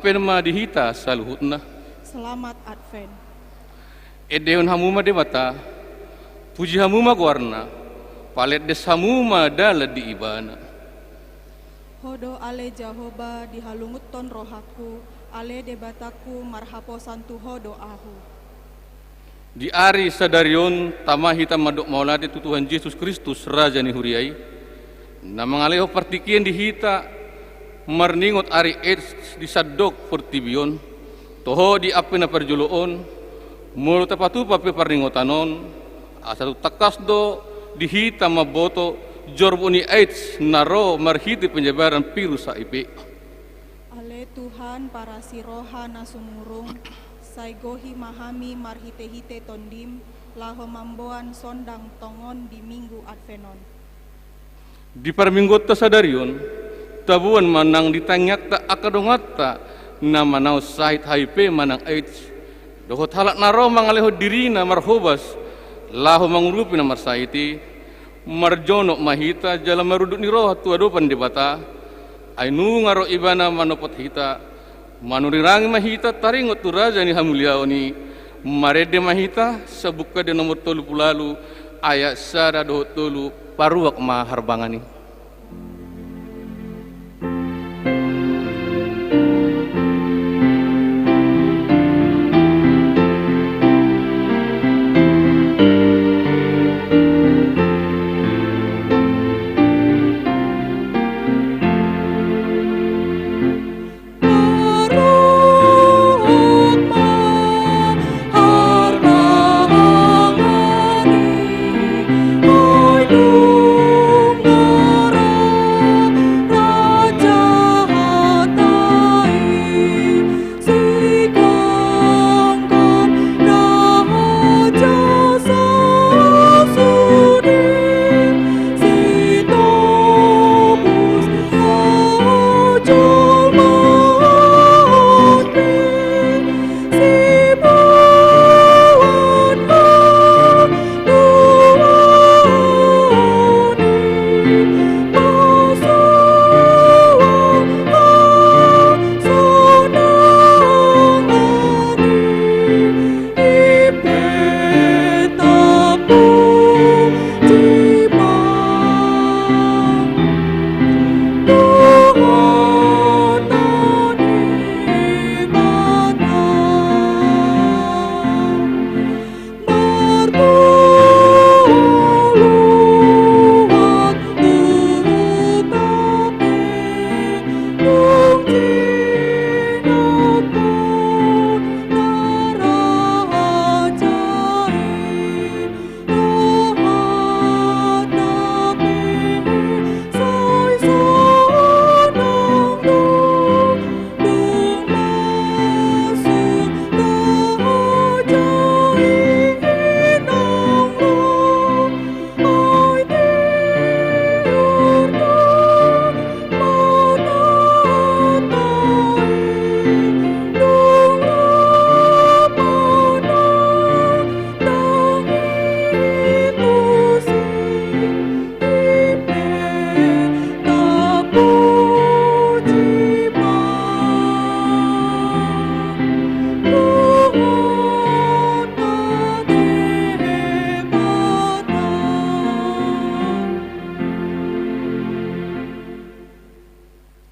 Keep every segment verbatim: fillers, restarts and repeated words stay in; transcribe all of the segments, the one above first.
Advent ma di hita saluhutna. Selamat Advent. Endehon hamu ma Debata, puji hamu ma goarna, palendes hamu ma dalan di Ibana. Ho do ale Jahowa dihalungunhon rohangku, ale Debatangku marhaposan tu Ho do ahu. Di ari sadari on tama hita mandok mauliate tu Tuhan Jesus Kristus, Raja ni huria i, na mangalehon partingkian di hita marningot ari Ait di sandok portibi on. Toho di ampe na parjolo on, molo tapatupa pe parningotan on, asa tung tangkas do di hita mamboto jorbut ni Ait na ro marhite penyebaran virus H I V. Ale Tuhan, parasi roha na sumurung, sai gohi ma hami marhite-hite Tondim, laho mamboan sondang tongon di Minggu Advent on. Di parmingguonta sadari on, taboan ma nang di tangiangta angka donganta na manaon sahit H I V manang Ait, dohot halak na ro mangalehon dirina marhobas laho mangurupi na marsahit i. Marjonok ma hita jala marunduk ni roha tu adopan Debata, ai nunga ro Ibana manopot hita. Manurirangi ma hita taringot tu Raja ni hamuliaon i. Marende ma hita, Sambuka de nomor tolu pulu ualu, ayat sada dohot tolu. Paruak ma harbangan i.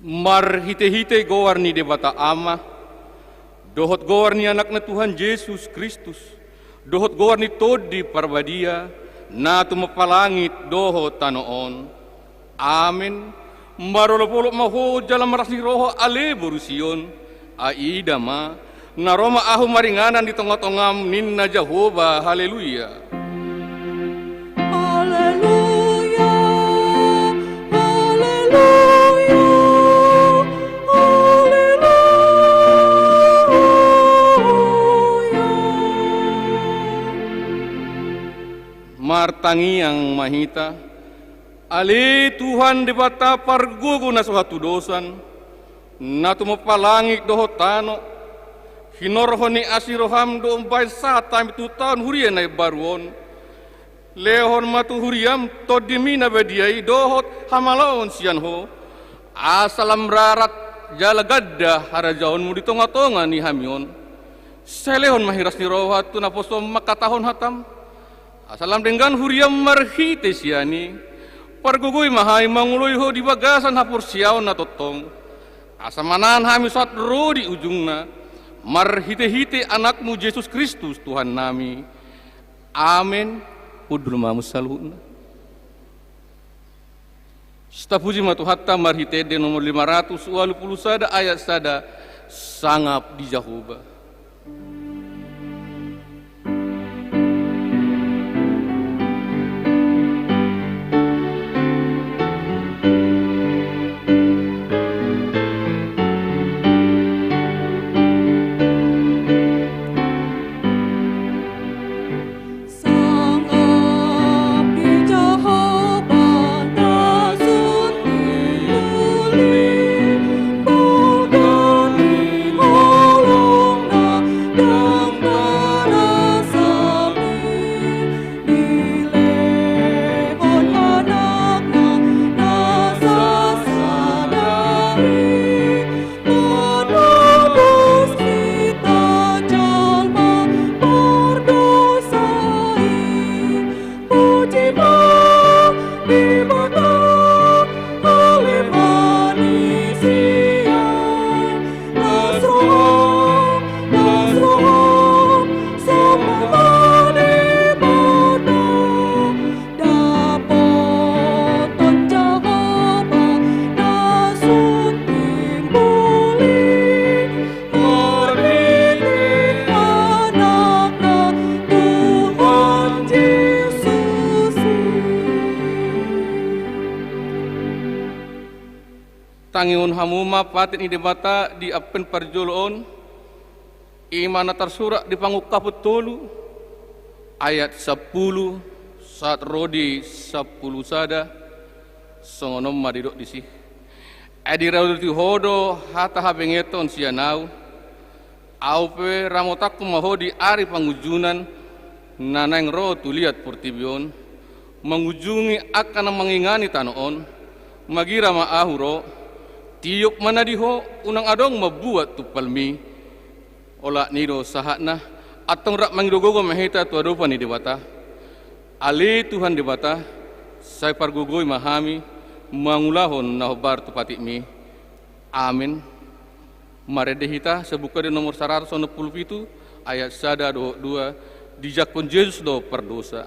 Marhite-hite goar ni Debata Ama, dohot goar ni Anakna Tuhan Jesus Kristus, dohot goar ni Tondi Parbadia, na tumompa langit dohot tano on. Amen. Marolop-olop ma ho jala maras ni roha ale boru Sion. Ai ida ma, na ro ma ahu maringanan di tonga-tongam, ninna Jahowa. Haleluya. Haleluya. Haleluya. Haleluya. Martangiang ma hita. Ale Tuhan Debata pargogo na so hatudosan, na tumompa langit dohot tano, hinorhon ni asi roham do umbahen sahat hami tu taon huria na imbaru on. Lehon ma tu huriam Tondimi na badia i dohot hamalaon sian ho, asa lam rarat jala ganda harajaonmu di tongatonga ni hami on. Sai lehon ma hiras ni roha tu naposom mangkatahon hatam, asa lam denggan huriam marhite sian i. Pargogoi ma hami mangoloi ho di bagasan haporseaon na tongtong, asa manahan hami sahat ro di ujungna, marhitehite Anakmu Jesus Kristus Tuhannami. Amen. Hundul ma hamu saluhutna. Tapuji ma Tuhanta marhite ende nomor lima ratus ualu pulu sada ayat sada, Sangap di Jahowa. Manobus hita jolma pardosa i. Puji ma Debata ale manisia. Las roham, las roham, sombah ma Debata. Dapotan Jahowa na sun timbul i, marhite Anakna Tuhan Jesus i. Tangihon hamu ma patik ni Debata di Advent parjolo on. I ma na tarsurat di Pangungkapon tolu ayat sampulu sahat ro di sampulu sada. Songon on ma didok disi: Ai diradoti ho do hata habengeton sian ahu. Ahu pe ramotanku ma ho di ari pangunjunan na naeng ro tu liat portibi on, mangunjungi angka na mangingani tano on. Magira ma ahu ro, tiop ma na di ho, unang adong mambuat tumpalmi. Olat ni i do sahatna. Antong rap mangido gogo ma hita tu adopan ni Debata. Ale Tuhan Debata, sai pargogoi ma hami mangulahon na hombar tu patikmi. Amen. Marende hita, sai buka di nomor saratus onom pulu pitu ayat sada dohot dua. Dijangkon Jesus do pardosa.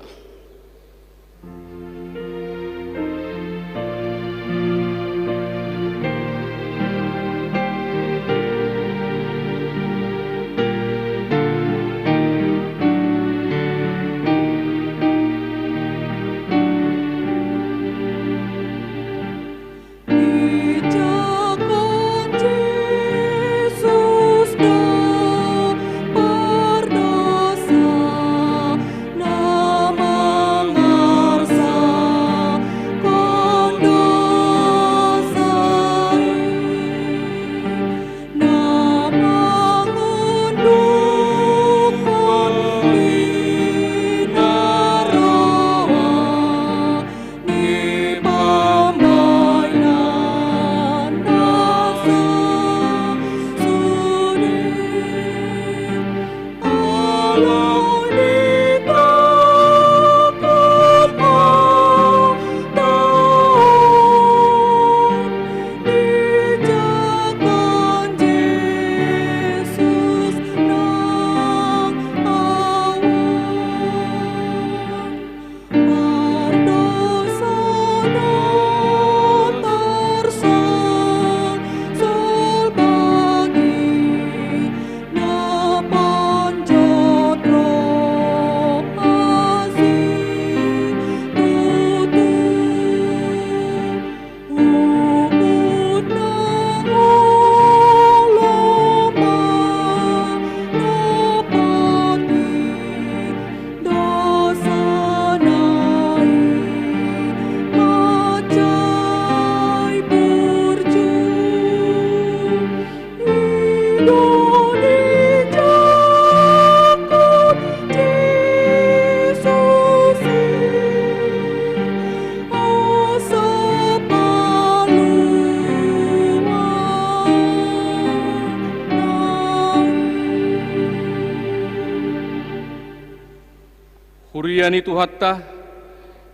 Huria ni Tuhanta,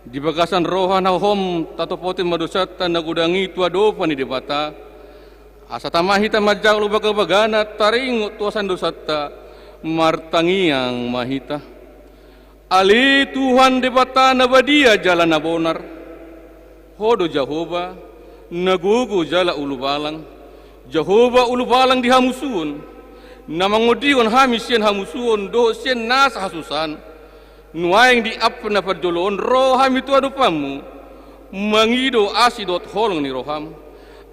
di bagasan roha na hohom tatopoti ma dosanta na godang i tu adopan ni Debata, asa tama hita manjalo bagabagana taringot tu hasahatan ni dosanta, martangiang ma hita. Ale Tuhan Debata na badia jala na bonar, Ho do Jahowa, na gogo jala ulubalang, Jahowa ulubalang di hamusuon, na mangondihon hami sian hamusuon dohot sian nasa hasusaan. Nuaeng di ampang na parjolo on ro hami tu adopanmu, mangido asi dohot holong ni roham.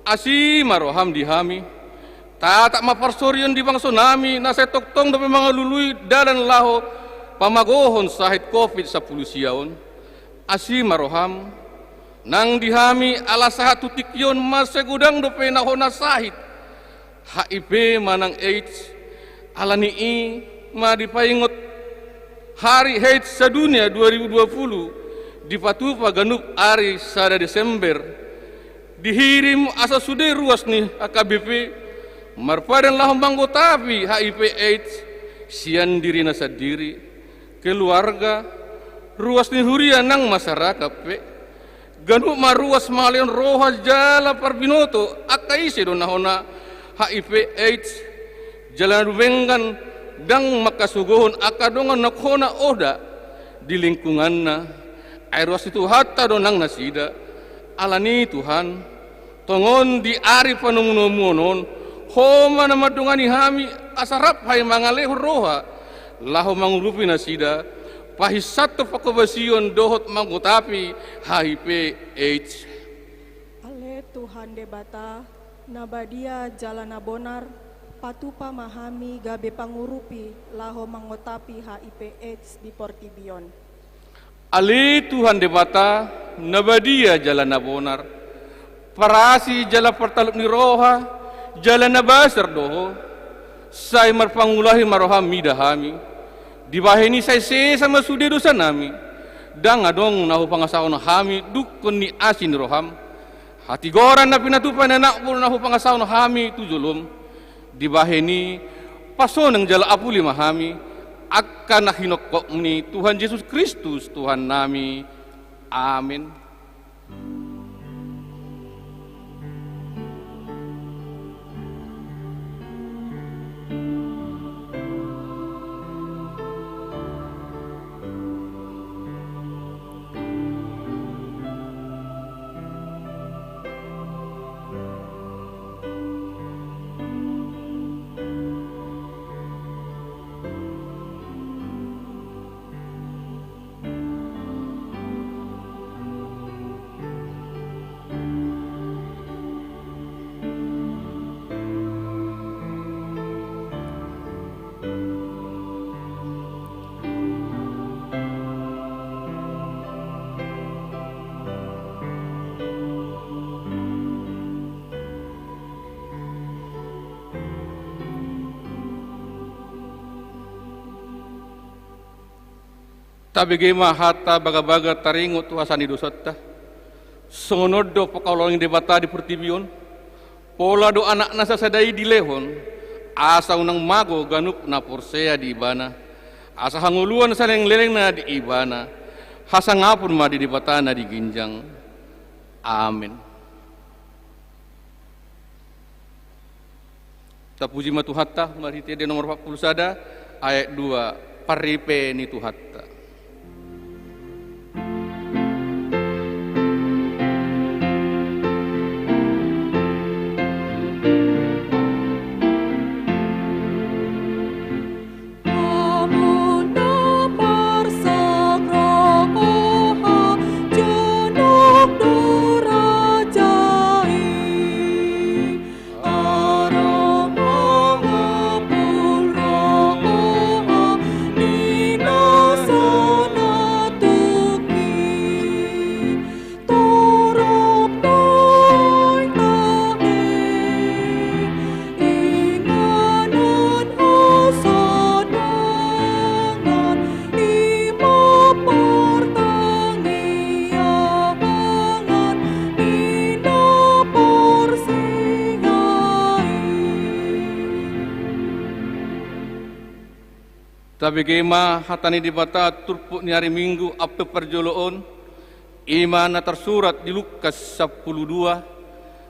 Asi ma roham di hami. Tatap ma parsorion di bangsonami na sai tongtong dope mangalului dalan laho pamagohon sahit covid sampulu sia on. Asi ma roham nang di hami, ala sahat tu tingki on mansai godang dope na hona sahit H I V manang AIDS. Ala ni i ma dipaingot Hari AIDS sadunia dua ribu dua puluh, dipatupa ganup ari sada Desember. Dihirim asa sude ruas ni H K B P marpadan laho manggotapi H I V AIDS sian dirina sandiri, keluarga, ruas ni huria nang masyarakat pe. Ganup ma ruas mangalehon roha jala parbinoto angka ise do na hona H I V AIDS, jala na dumenggan ndang mangkasogohon angka dongan na hona oda di lingkunganna. Ai ruas ni Tuhanta do nang nasida. Ala ni i Tuhan, tongon di ari panomunomuon on, Ho ma na mandongani hami asa rap hami mangalehon roha laho mangurupi nasida, pahinsahon panghobasion dohot manggotapi H I V AIDS. Ale Tuhan Debata, na badia jala na bonar, patupa ma hami gabe pangurupi laho mangotapi H I V AIDS di portibi on. Ale Tuhan Debata, na badia jala na bonar, parasi jala partalup ni roha, jala na basar do Ho, sai marpangulahi ma roham mida hami. Dibahen i sai sesa ma sude dosanami, ndang adong na hupangasahon hami dungkon ni asi ni roham. Hatigoran na pinatupa ni Anakmu na hupangasahon hami tu jolom. Dibahen i pasonang jala apuli ma hami, angka na hinophop ni Tuhan Jesus Kristus Tuhannami. Amen. Tabege ma hata bagabaga taringot tu hasahatan ni dosanta. Songon on do pangkaholongan ni Debata di portibi on. Pola do Anakna sasada i dilehon, asa unang mago ganup na porsea di Ibana, asa hangoluan saleleng-lelengna di Ibana. Hasangapon ma di Debata na di ginjang. Amen. Tapuji ma Tuhanta, marhite ende nomor empat puluh sada, ayat dua, parripe ni Tuhanta. Tabege ma hata ni Debata turpuk ni ari Minggu ampe parjolo on, i ma na tarsurat di Lukas sampulu dua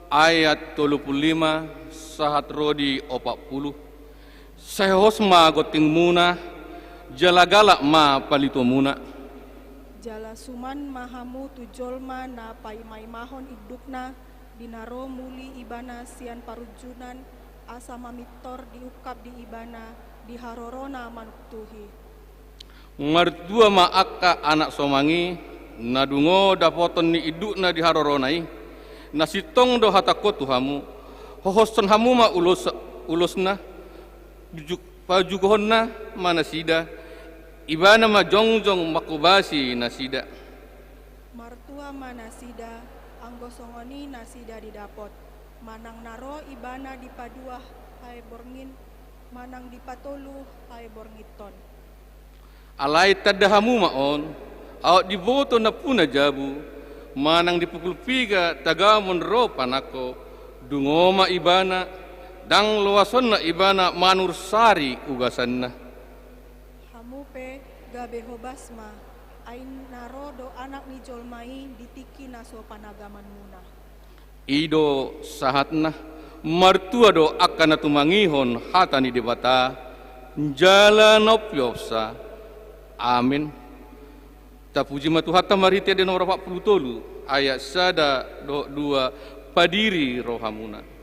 ayat tolu pulu lima sahat ro di opat pulu. Sai hohos ma gontingmuna, jala galak ma palitomuna. Jala suman ma hamu tu jolma na paimaimahon indukna, di na ro muli ibana sian parunjunan, asa mamintor diungkap di ibana, di harorona manuktuhi. Martua ma angka anak somang i, na dungo dapoton ni indukna di harorona i. Na sintong do hatangku tu hamu, hohoshon hamu ma ulos, ulosna, ujuk, pajugohonna ma nasida, ibana ma jongjong manghobasi nasida. Martua ma nasida, anggo songon i nasida didapot, manang na ro ibana dipadua hae borngin, manang dipatolu hae borngithon. Alai tanda hamu ma on, aut diboto nampuna jabu, manang dipukul piga tagamon ro panangko, dungo ma ibana, ndang loasonna ibana manursari ugasanna. Hamu pe gabe hobas ma, ai na ro do Anak ni Jolma i di tingki na so panagamanmuna. I do sahatna. Martua do angka na tumangihon hata ni Debata, jala na umpeopsa. Amen. Tapuji ma Tuhanta marhite di nomor opat pulu tolu ayat sada dohot dua, padiri rohamuna.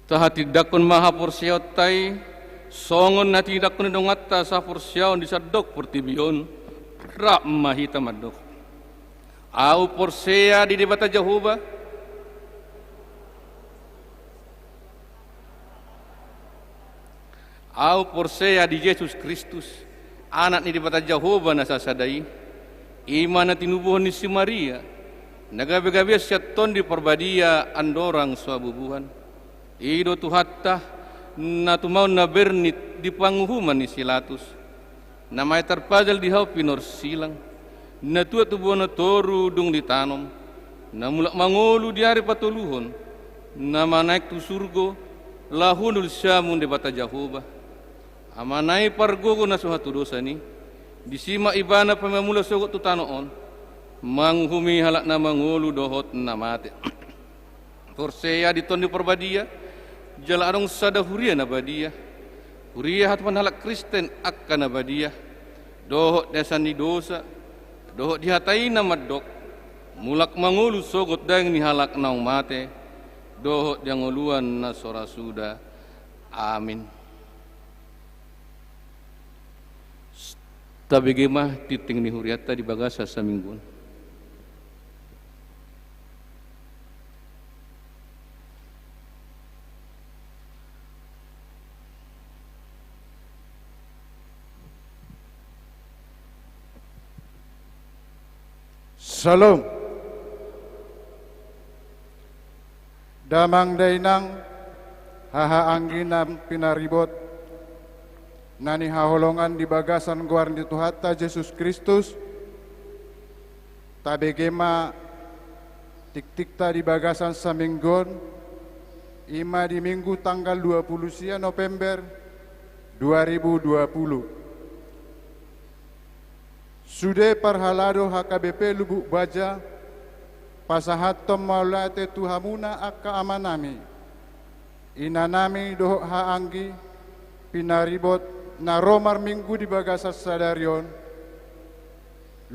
Tahatindangkon ma haporseaonta i, songon na tinindangkon ni donganta sahaporseaon di sandok portibi on. Rap ma hita mandok. Ahu porsea di Debata Jahowa. Ahu porsea di Jesus Kristus, Anak ni Debata Jahowa na sasada i, i ma na tinubuhon ni si Maria, na gabegabean sian Tondi Parbadia andorang so habubuhan. I do Tuhanta, na tumaon na bernit di panguhuman ni si Latus, na maet tarpajal di hau pinorsilang, na tuat tubuan na toru dung ditanom, na mulak mangolu di ari patoluhon, na manaek tu surgo, laho hundul siamun Debata Jahowa. Amana i pargogo na so hatudosan i, disi ma ibana pamamula sogot tu tano on, manguhumi halak na mangolu dohot na mate. Porsea di Tondi Parbadia, jala adong sada huria na badia. Huria hatupan halak Kristen angka na badia, dohot di asa ni dosa, dohot di hata i na mandok, mulak mangolu sogot daging ni halak naung mate, dohot di hangoluan na so ra suda. Amin. Tabege ma tingting ni hurianta di bagasan saminggu on. Shalom. Damang dainang, haha anggi na pinaribot, na nihaholongan di bagasan goar ni Tuhanta Jesus Kristus, tabege ma tiktikta di bagasan saminggu on, i ma di Minggu tanggal dua puluh sia November dua ribu dua puluh. Sude parhalado H K B P Lubuk Baja, pasahathon mauliate tu hamuna angka amanami, inanami dohot haha anggi pinaribot na ro marminggu di bagasan sadari on.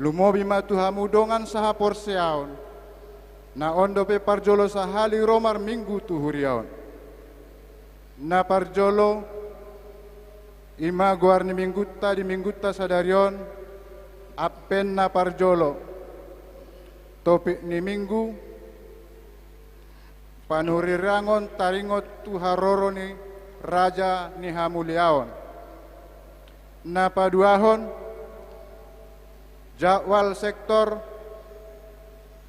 Lumobi ma tu hamu dongan sahaporseaon, na on dope parjolo sahali ro marminggu tu huria on. Na parjolo, i ma goar ni minggunta di minggunta sadari on, Advent na parjolo. Topik ni minggu, panurirangon taringot tu haroro ni Raja ni Hamuliaon. Na paduahon, jadwal sektor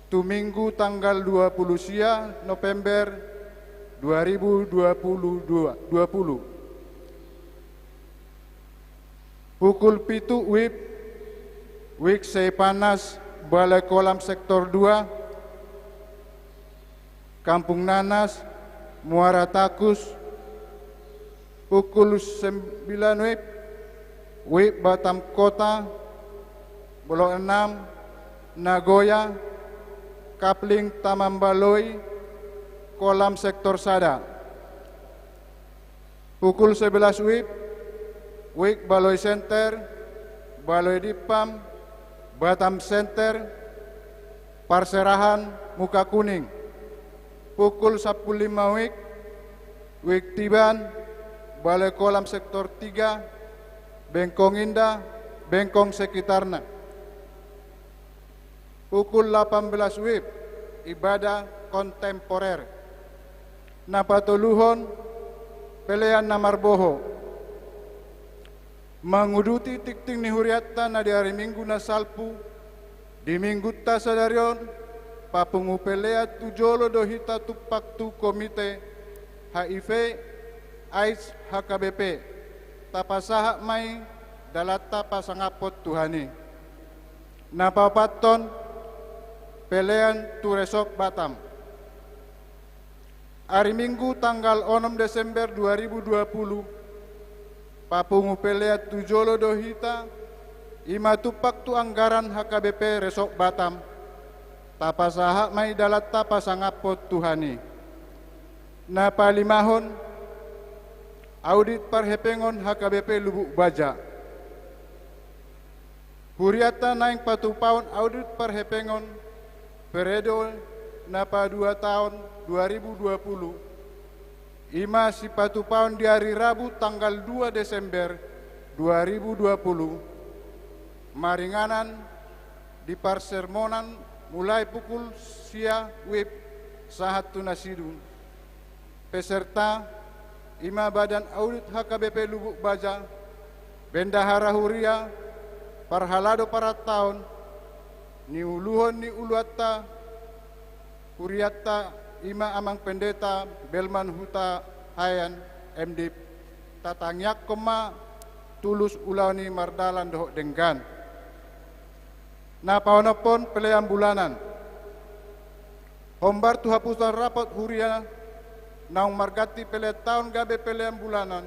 tu Minggu tanggal dua puluh sia November dua ribu dua puluh dua, dua puluh. Pukul pitu WIB, WIB Seipanas, Balai Kolam Sektor dua, Kampung Nanas, Muara Takus, pukul sembilan WIB, WIB Batam Kota, Blok enam, Nagoya, Kapling Taman Baloi, Kolam Sektor sada. Pukul sebelas WIB, WIB Baloi Center, Baloi Dippam, Batam Center, Parserahan, Muka Kuning. Pukul sampulu lima WIB, WIB Tiban, Balai Kolam Sektor tiga, Bengkong Indah, Bengkong sekitarna. Pukul delapan belas WIB, ibadah kontemporer. Na patoluhon, pelean na marboho. Manguduti tingting ni hurianta na di ari Minggu na salpu, di Minggunta sadari on, papungu pelean tu jolo do hita tumpak tu Komite H I V AIDS H K B P, tapasahat ma i dalanta pasangaphon Tuhan i. Na paopathon, pelean tu resort Batam. Ari Minggu tanggal onom Desember dua ribu dua puluh, papungu pelean tu jolo do hita, i ma tumpak tu anggaran H K B P Resort Batam, tapasahat ma i dalanta pasangaphon Tuhan i. Na palimahon, audit parhepengon H K B P Lubuk Baja. Hurianta naeng patupaon audit parhepengon periode na padua taon dua ribu dua puluh, i ma sipatupaon di ari Rabu tanggal dua Desember dua ribu dua puluh, maringanan di parsermonan mulai pukul sia WIB sahat tu na sidung. Peserta, i ma Badan Audit H K B P Lubuk Baja, bendahara huria, parhalado parataon, niuluhon ni uluanta hurianta, i ma Amang Pendeta Belman Hutahaean, M Div, tatangiangkon ma tulus ulaon i mardalan dohot denggan. Na paonomhon, pelean bulanan. Hombar tu hapusan rapot huria naung marganti pelean taon gabe pelean bulanan,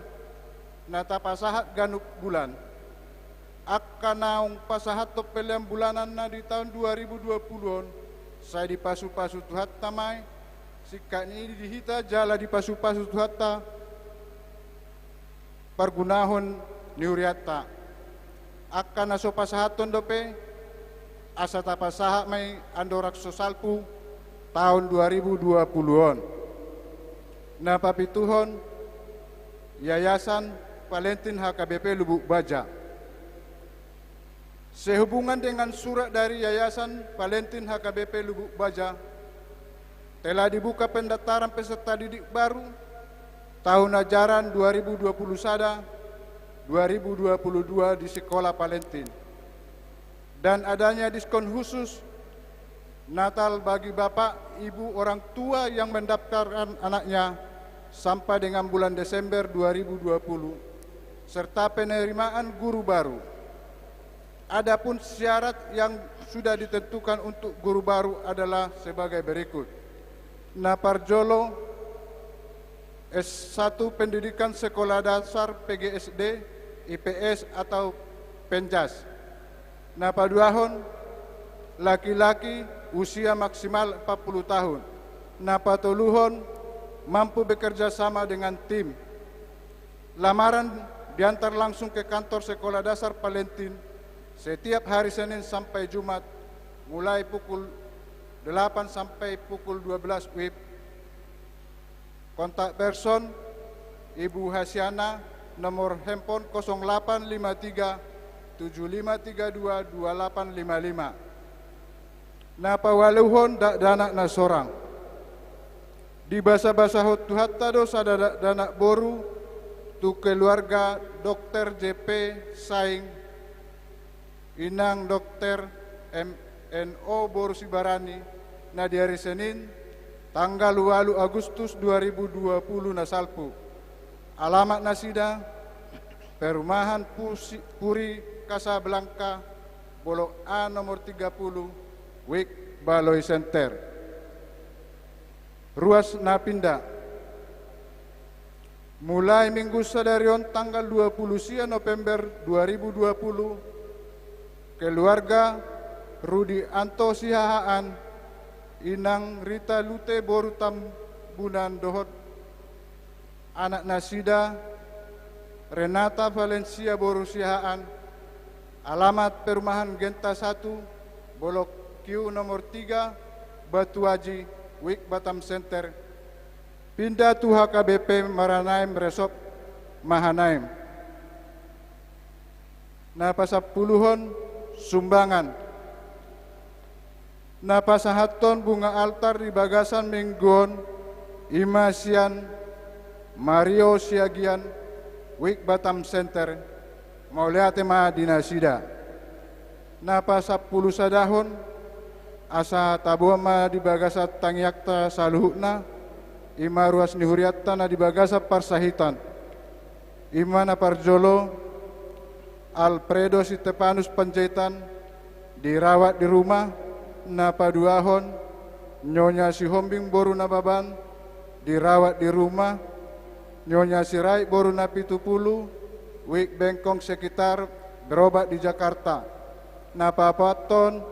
na tapasahat ganup bulan. Angka naung pasahathon pelean bulanan na di taon dua ribu dua puluh on, sai dipasupasu Tuhanta ma i, singkat ni i di hita jala dipasupasu Tuhanta pargunahon ni hurianta. Angka na so pasahathon dope, asa tapasahat ma i andorang so salpu taon dua ribu dua puluh on. Na papituhon, Yayasan Valentin H K B P Lubuk Baja. Sehubungan dengan surat dari Yayasan Valentin H K B P Lubuk Baja, telah dibuka pendaftaran peserta didik baru tahun ajaran dua ribu dua puluh sada dua ribu dua puluh dua di Sekolah Valentin, dan adanya diskon khusus Natal bagi bapak, ibu, orang tua yang mendaftarkan anaknya sampai dengan bulan Desember dua ribu dua puluh, serta penerimaan guru baru. Adapun syarat yang sudah ditentukan untuk guru baru adalah sebagai berikut. Na parjolo, S satu pendidikan sekolah dasar, P G S D, I P S atau Penjas. Na paduahon, laki-laki, usia maksimal empat puluh tahun. Na patoluhon, mampu bekerja sama dengan tim. Lamaran diantar langsung ke kantor sekolah dasar Palentin setiap hari Senin sampai Jumat, mulai pukul delapan sampai pukul dua belas W I B. Kontak person, Ibu Hasiana, nomor handphone kosong delapan lima tiga tujuh lima tiga dua dua delapan lima lima. Na paualuhon, dakdanak na sorang. Dibasabasahon Tuhanta do sada dakdanak boru tu keluarga Dokter J P Saing, inang Dokter M N O boru Sibarani, na di ari Senin, tanggal ualu Agustus dua ribu dua puluh na salpu. Alamat nasida, Perumahan Pusi-, Puri Casablanca, Bolok A nomor tiga puluh, Wijk Baloi Center. Ruas na pinda. Mulai minggu sadari on, tanggal dua puluh sia November dua ribu dua puluh, keluarga Rudianto Sihahaan, inang Rita Lute boru Tambunan dohot anak nasida, Renata Valencia boru Sihahaan, alamat Perumahan Genta satu, Bolok Q nomor tiga, Batu Aji, Wijk Batam Center, pinda tu H K B P Maranaim Resop Mahanaim. Na pasampuluhon, sumbangan. Na pasahathon bunga altar di bagasan minggu on, i ma sian Mario Siagian, Wijk Batam Center, mauliate ma di nasida. Na pasampulusadahon, asa taboan ma di bagasan tangiangta saluhutna, i ma ruas ni hurianta na di bagasan parsahiton. I ma na parjolo, Alfredo Sitepanus Panjaitan, dirawat di rumah. Na paduahon, Nyonya Sihombing boru Nababan, dirawat di rumah. Nyonya Sirait boru Napitupulu, Wijk Bengkong sekitar, berobat di Jakarta. Na paopathon,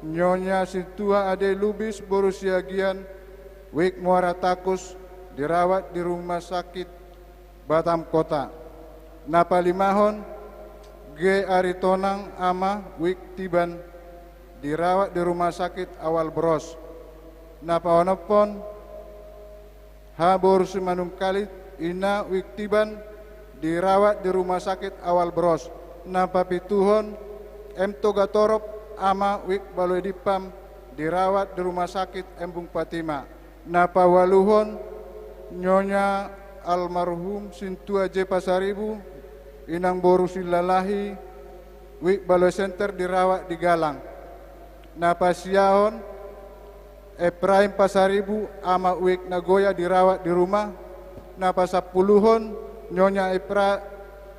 Nyonya Sintua Ade Lubis boru Siagian, Wijk Muara Takus, dirawat di rumah sakit Batam Kota. Na palimahon, G Aritonang, ama, Wijk Tiban, dirawat di rumah sakit Awal Bros. Na paonomhon, H boru Simanungkalit, ina, Wijk Tiban, dirawat di rumah sakit Awal Bros. Na papituhon, M Togatorop, ama, Wijk Baloi Dippam, dirawat di rumah sakit Embung Fatima. Na paualuhon, Nyonya almarhum Sintua J Pasaribu, inang boru Sillalahi, Wijk Baloi Center, dirawat di Galang. Na pasiahon, Ephraim Pasaribu, ama, Wijk Nagoya, dirawat di rumah. Na pasampuluhon, Nyonya Ephra-,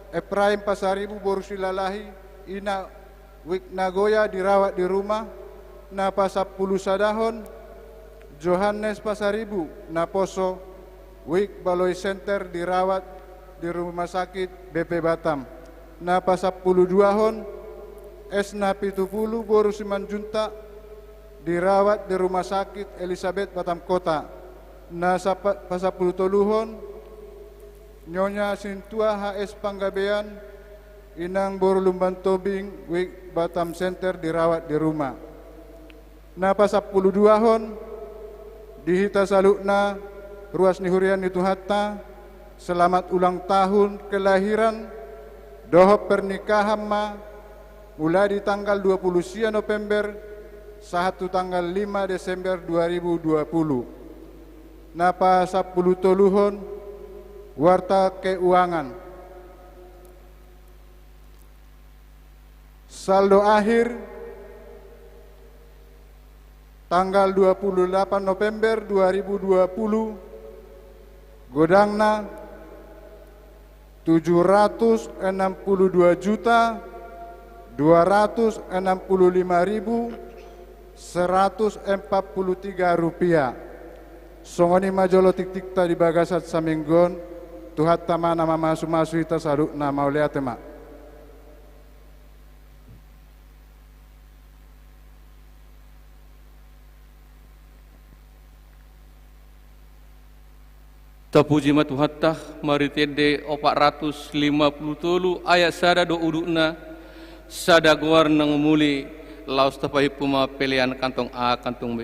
Ephraim Pasaribu boru Sillalahi, ina, Wijk Nagoya, dirawat di rumah. Na pasampulusadahon, Johannes Pasaribu, Naposo, Wijk Baloi Center, dirawat di rumah sakit B P Batam. Na pasampuluduahon, S Napitupulu boru Simanjuntak, dirawat di rumah sakit Elisabeth Batam Kota. Na sapa-, pasampulutoluhon, Nyonya Sintua H S Panggabean, inang boru Lumban Tobing, Wijk Batam Center, dirawat di rumah. Na pasampuluduahon, di hita saluhutna, ruas ni huria ni Tuhanta, selamat ulang tahun kelahiran dohot pernikahan ma, mulai di tanggal dua puluh sia November sahat tu tanggal lima Desember dua ribu dua puluh. Na pasampulutoluhon, warta keuangan. Saldo akhir, Tanggal dua puluh delapan November dua ribu dua puluh, godangna tujuh ratus enam puluh dua juta dua ratus enam puluh lima ribu seratus empat puluh tiga rupiah. Songon i ma jolo tiktikta di bagasan saminggu on. Tuhanta ma na mamasumasu hita saluhutna. Mauliate ma. Tapuji ma Tuhanta. Marhite ende opat ratus lima puluh tolu ayat sada do udutna, sada goar na umuli. Laos tapahimpu ma pelean kantong A, kantong B.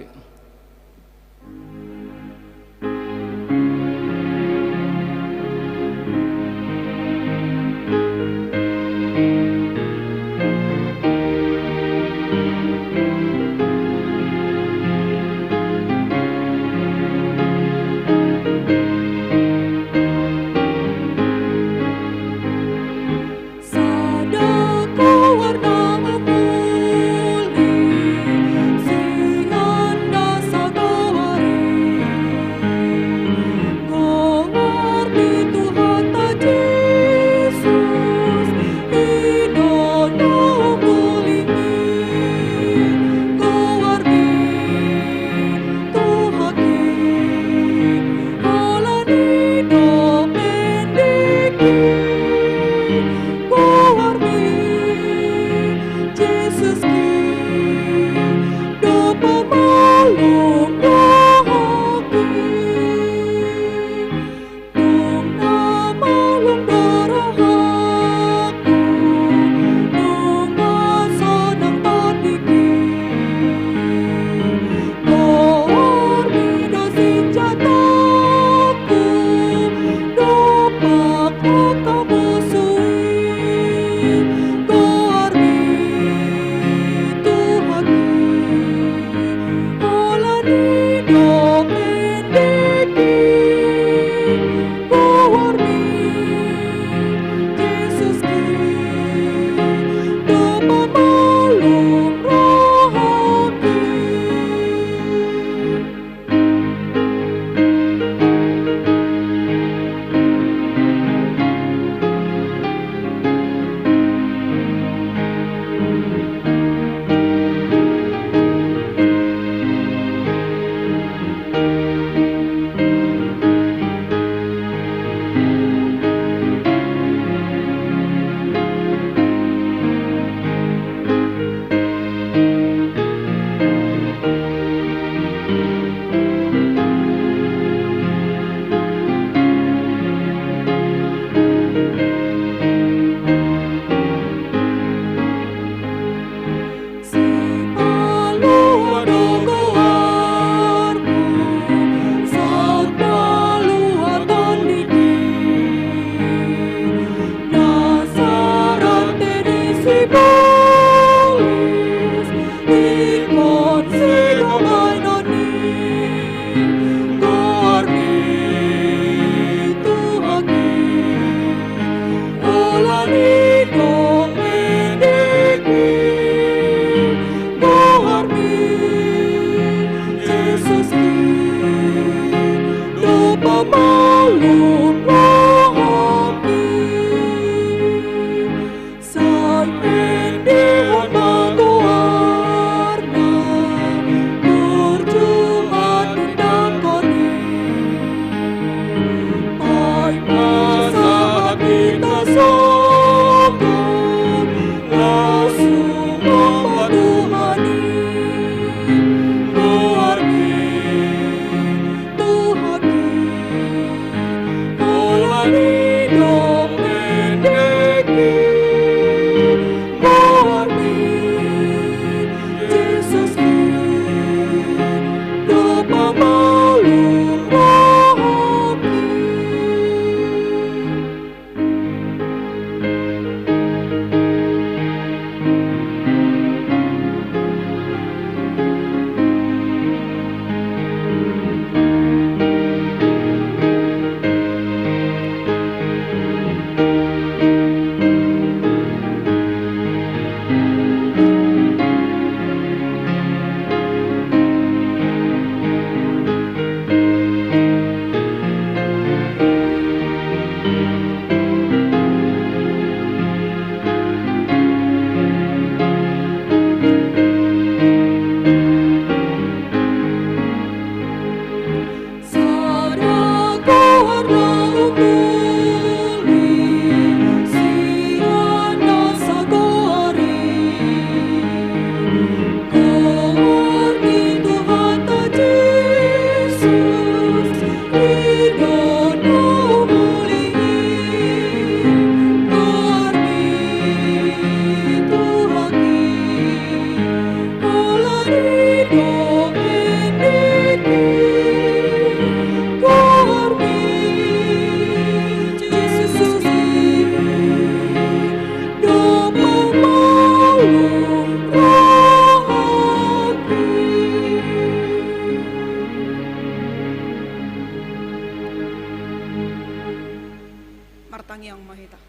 Tangiang ma hita.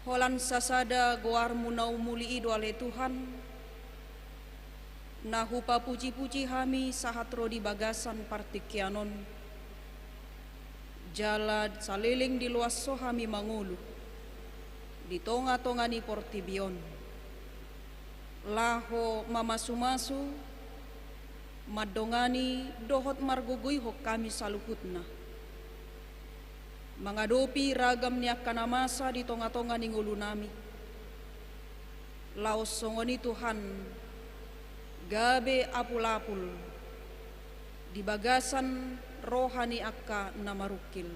Holan sasada goarmu na umuli i do ale Tuhan, na hupapujipuji hami sahat ro di bagasan partingkian on, jala saleleng diloas ho hami mangolu di tongatonga ni portibi on, laho mamasumasu, mandongani dohot margogoihon hami saluhutna mangadopi ragam ni angka na masa di tongatonga ni ngolunami. Laos songon i Tuhan, gabe apulapul di bagasan roha ni angka na marungkil.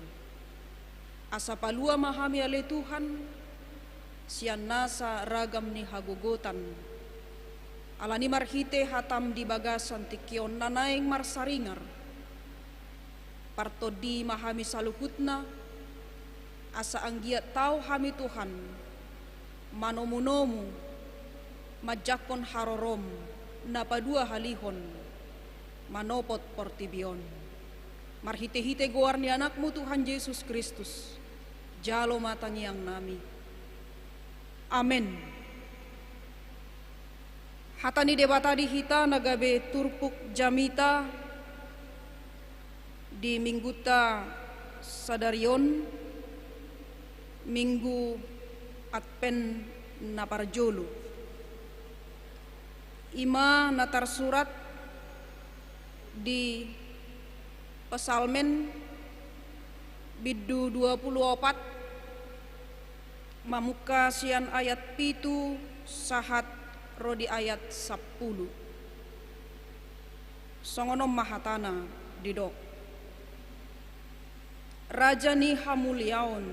Asa palua ma hami ale Tuhan, sian nasa ragam ni hagogotan. Alani marhite hatam di bagasan tingki on na naeng marsaringar, partondi ma hami saluhutna, asa anggiat tau hami Tuhan, manomunomu, manjangkon harorom na paduahalihon manopot portibi on. Marhitehite goar ni Anakmu Tuhan Jesus Kristus, jalo ma tangiangnami. Amen. Hata ni Debata di hita na gabe turpuk jamita di mingguta sadari on, Minggu Advent na parjolo. I ma na tarsurat di Psalmen bindu dua pulu opat, mamungka sian ayat pitu sahat ro di ayat sampulu. Songon on ma hatana didok: Raja ni hamuliaon,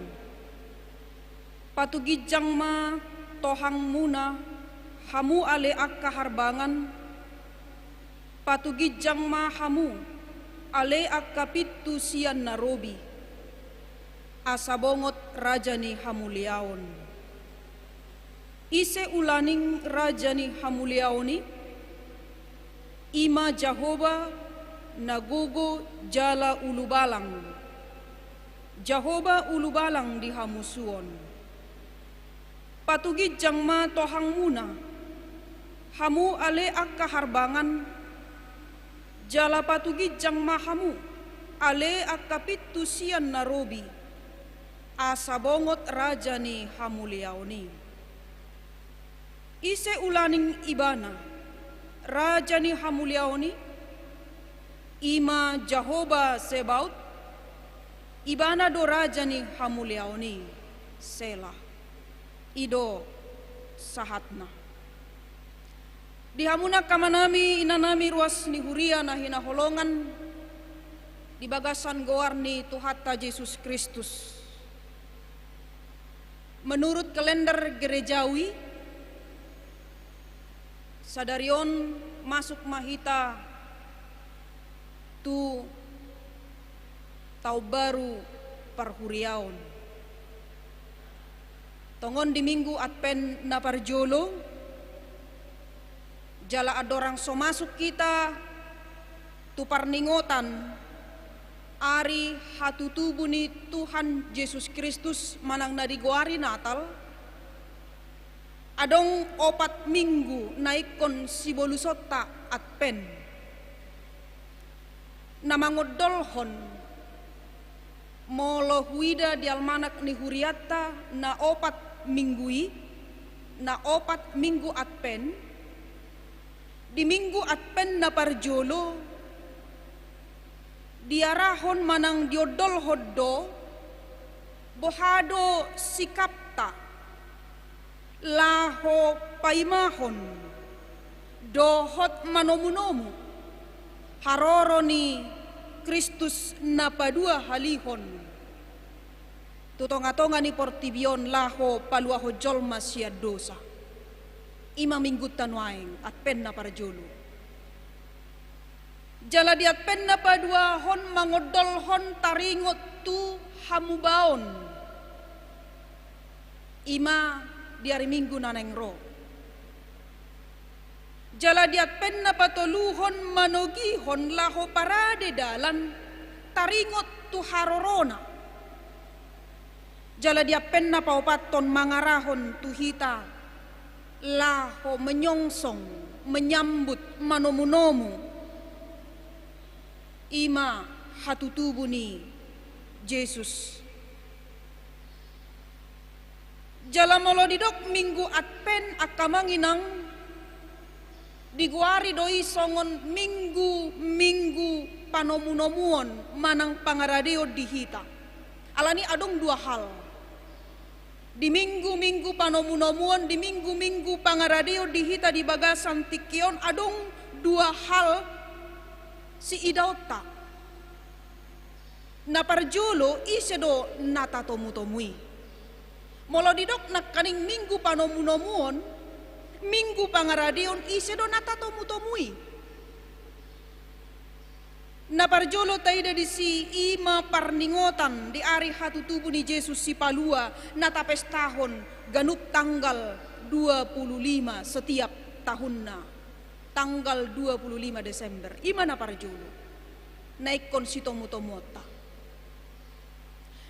patuginjang ma tohangmuna, hamu ale angka harbangan, patuginjang ma hamu ale angka pintu sian na robi, asa bongot Raja ni hamuliaon. Ise ulaning Raja ni hamuliaon i? I ma Jahowa na gogo jala ulubalang, Jahowa ulubalang di hamusuon. Patuginjang ma tohangmuna, hamu ale angka harbangan, jala patuginjang ma hamu ale angka pintu sian na robi, asa bongot Raja ni hamuliaon i. Ise ulaning Ibana, Raja ni hamuliaon i? I ma Jahowa Zebaot, Ibana do Raja ni hamuliaon i. Sela. I do sahatna. Di hamuna angka amanami, inanami, ruas ni huria na hinaholongan di bagasan goar ni Tuhanta Jesus Kristus. Menurut kalender gerejawi, sadari on masuk ma hita tu taon baru parhuriaon. Tongon di Minggu Advent na parjolo, jala andorang so masuk hita tu parningotan ari hatutubu ni Tuhan Jesus Kristus manang na digoari Natal, adong opat minggu na ingkon sibolusonta Advent. Na mangondolhon, molo huida di almanak ni hurianta, na opat minggu i, na opat minggu Advent, di Minggu Advent na parjolo, diarahon manang diondolhon do, boha do sikapta laho paimahon dohot manomunomu haroro ni Kristus na paduahalihon tu tongatonga ni portibi on laho paluahon jolma sian dosa. I ma minggunta nuaeng, Advent na parjolo. Jala di Advent na paduahon mangondolhon taringot tu hamubaon, i ma di ari Minggu na naeng ro. Jala di Advent na patoluhon manogihon laho parade dalan taringot tu harorona. Jala di ampen na paopathon mangarahon tu hita laho menyongsong, menyambut, manomunomu i ma hatutubu ni Jesus. Jala molo didok Minggu Advent angka amang inang, digoari do i songon minggu-minggu panomunomuon manang pangaradeon di hita. Alani adong dua hal. Di minggu-minggu panomunomuon, di minggu-minggu pangaradeon di hita di bagasan tingki on adong dua hal siidaonta. Na parjolo, ise do na tatomutomu i? Molo didok nangkaning minggu panomunomuon, minggu pangaradeon, ise do na tatomutomu i? Na parjolo taida disi i ma parningotan di ari hatutubu ni Jesus Sipalua na tapestahon ganup tanggal dua puluh lima setiap tahunna, tanggal dua puluh lima Desember. I ma na parjolo na ingkon sitomutomuonta.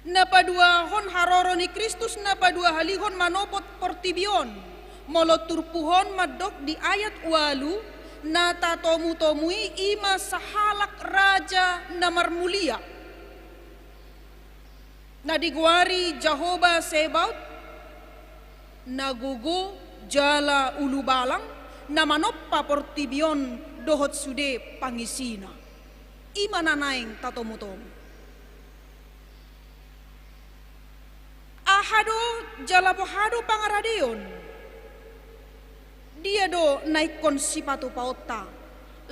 Na paduahon, haroro ni Kristus na paduahalihon manopot portibi on. Molo turpuhon mandok di ayat ualu, na tatomutomu i i ma sahalak raja na marmulia, na digoari Jahowa Sebaot, na gogo jala ulubalang, na manompa portibi on dohot sude pangisina. I ma na naeng tatomutomu. Aha do jala boha do pangaradeon? Dia do na ingkon sipatupaonta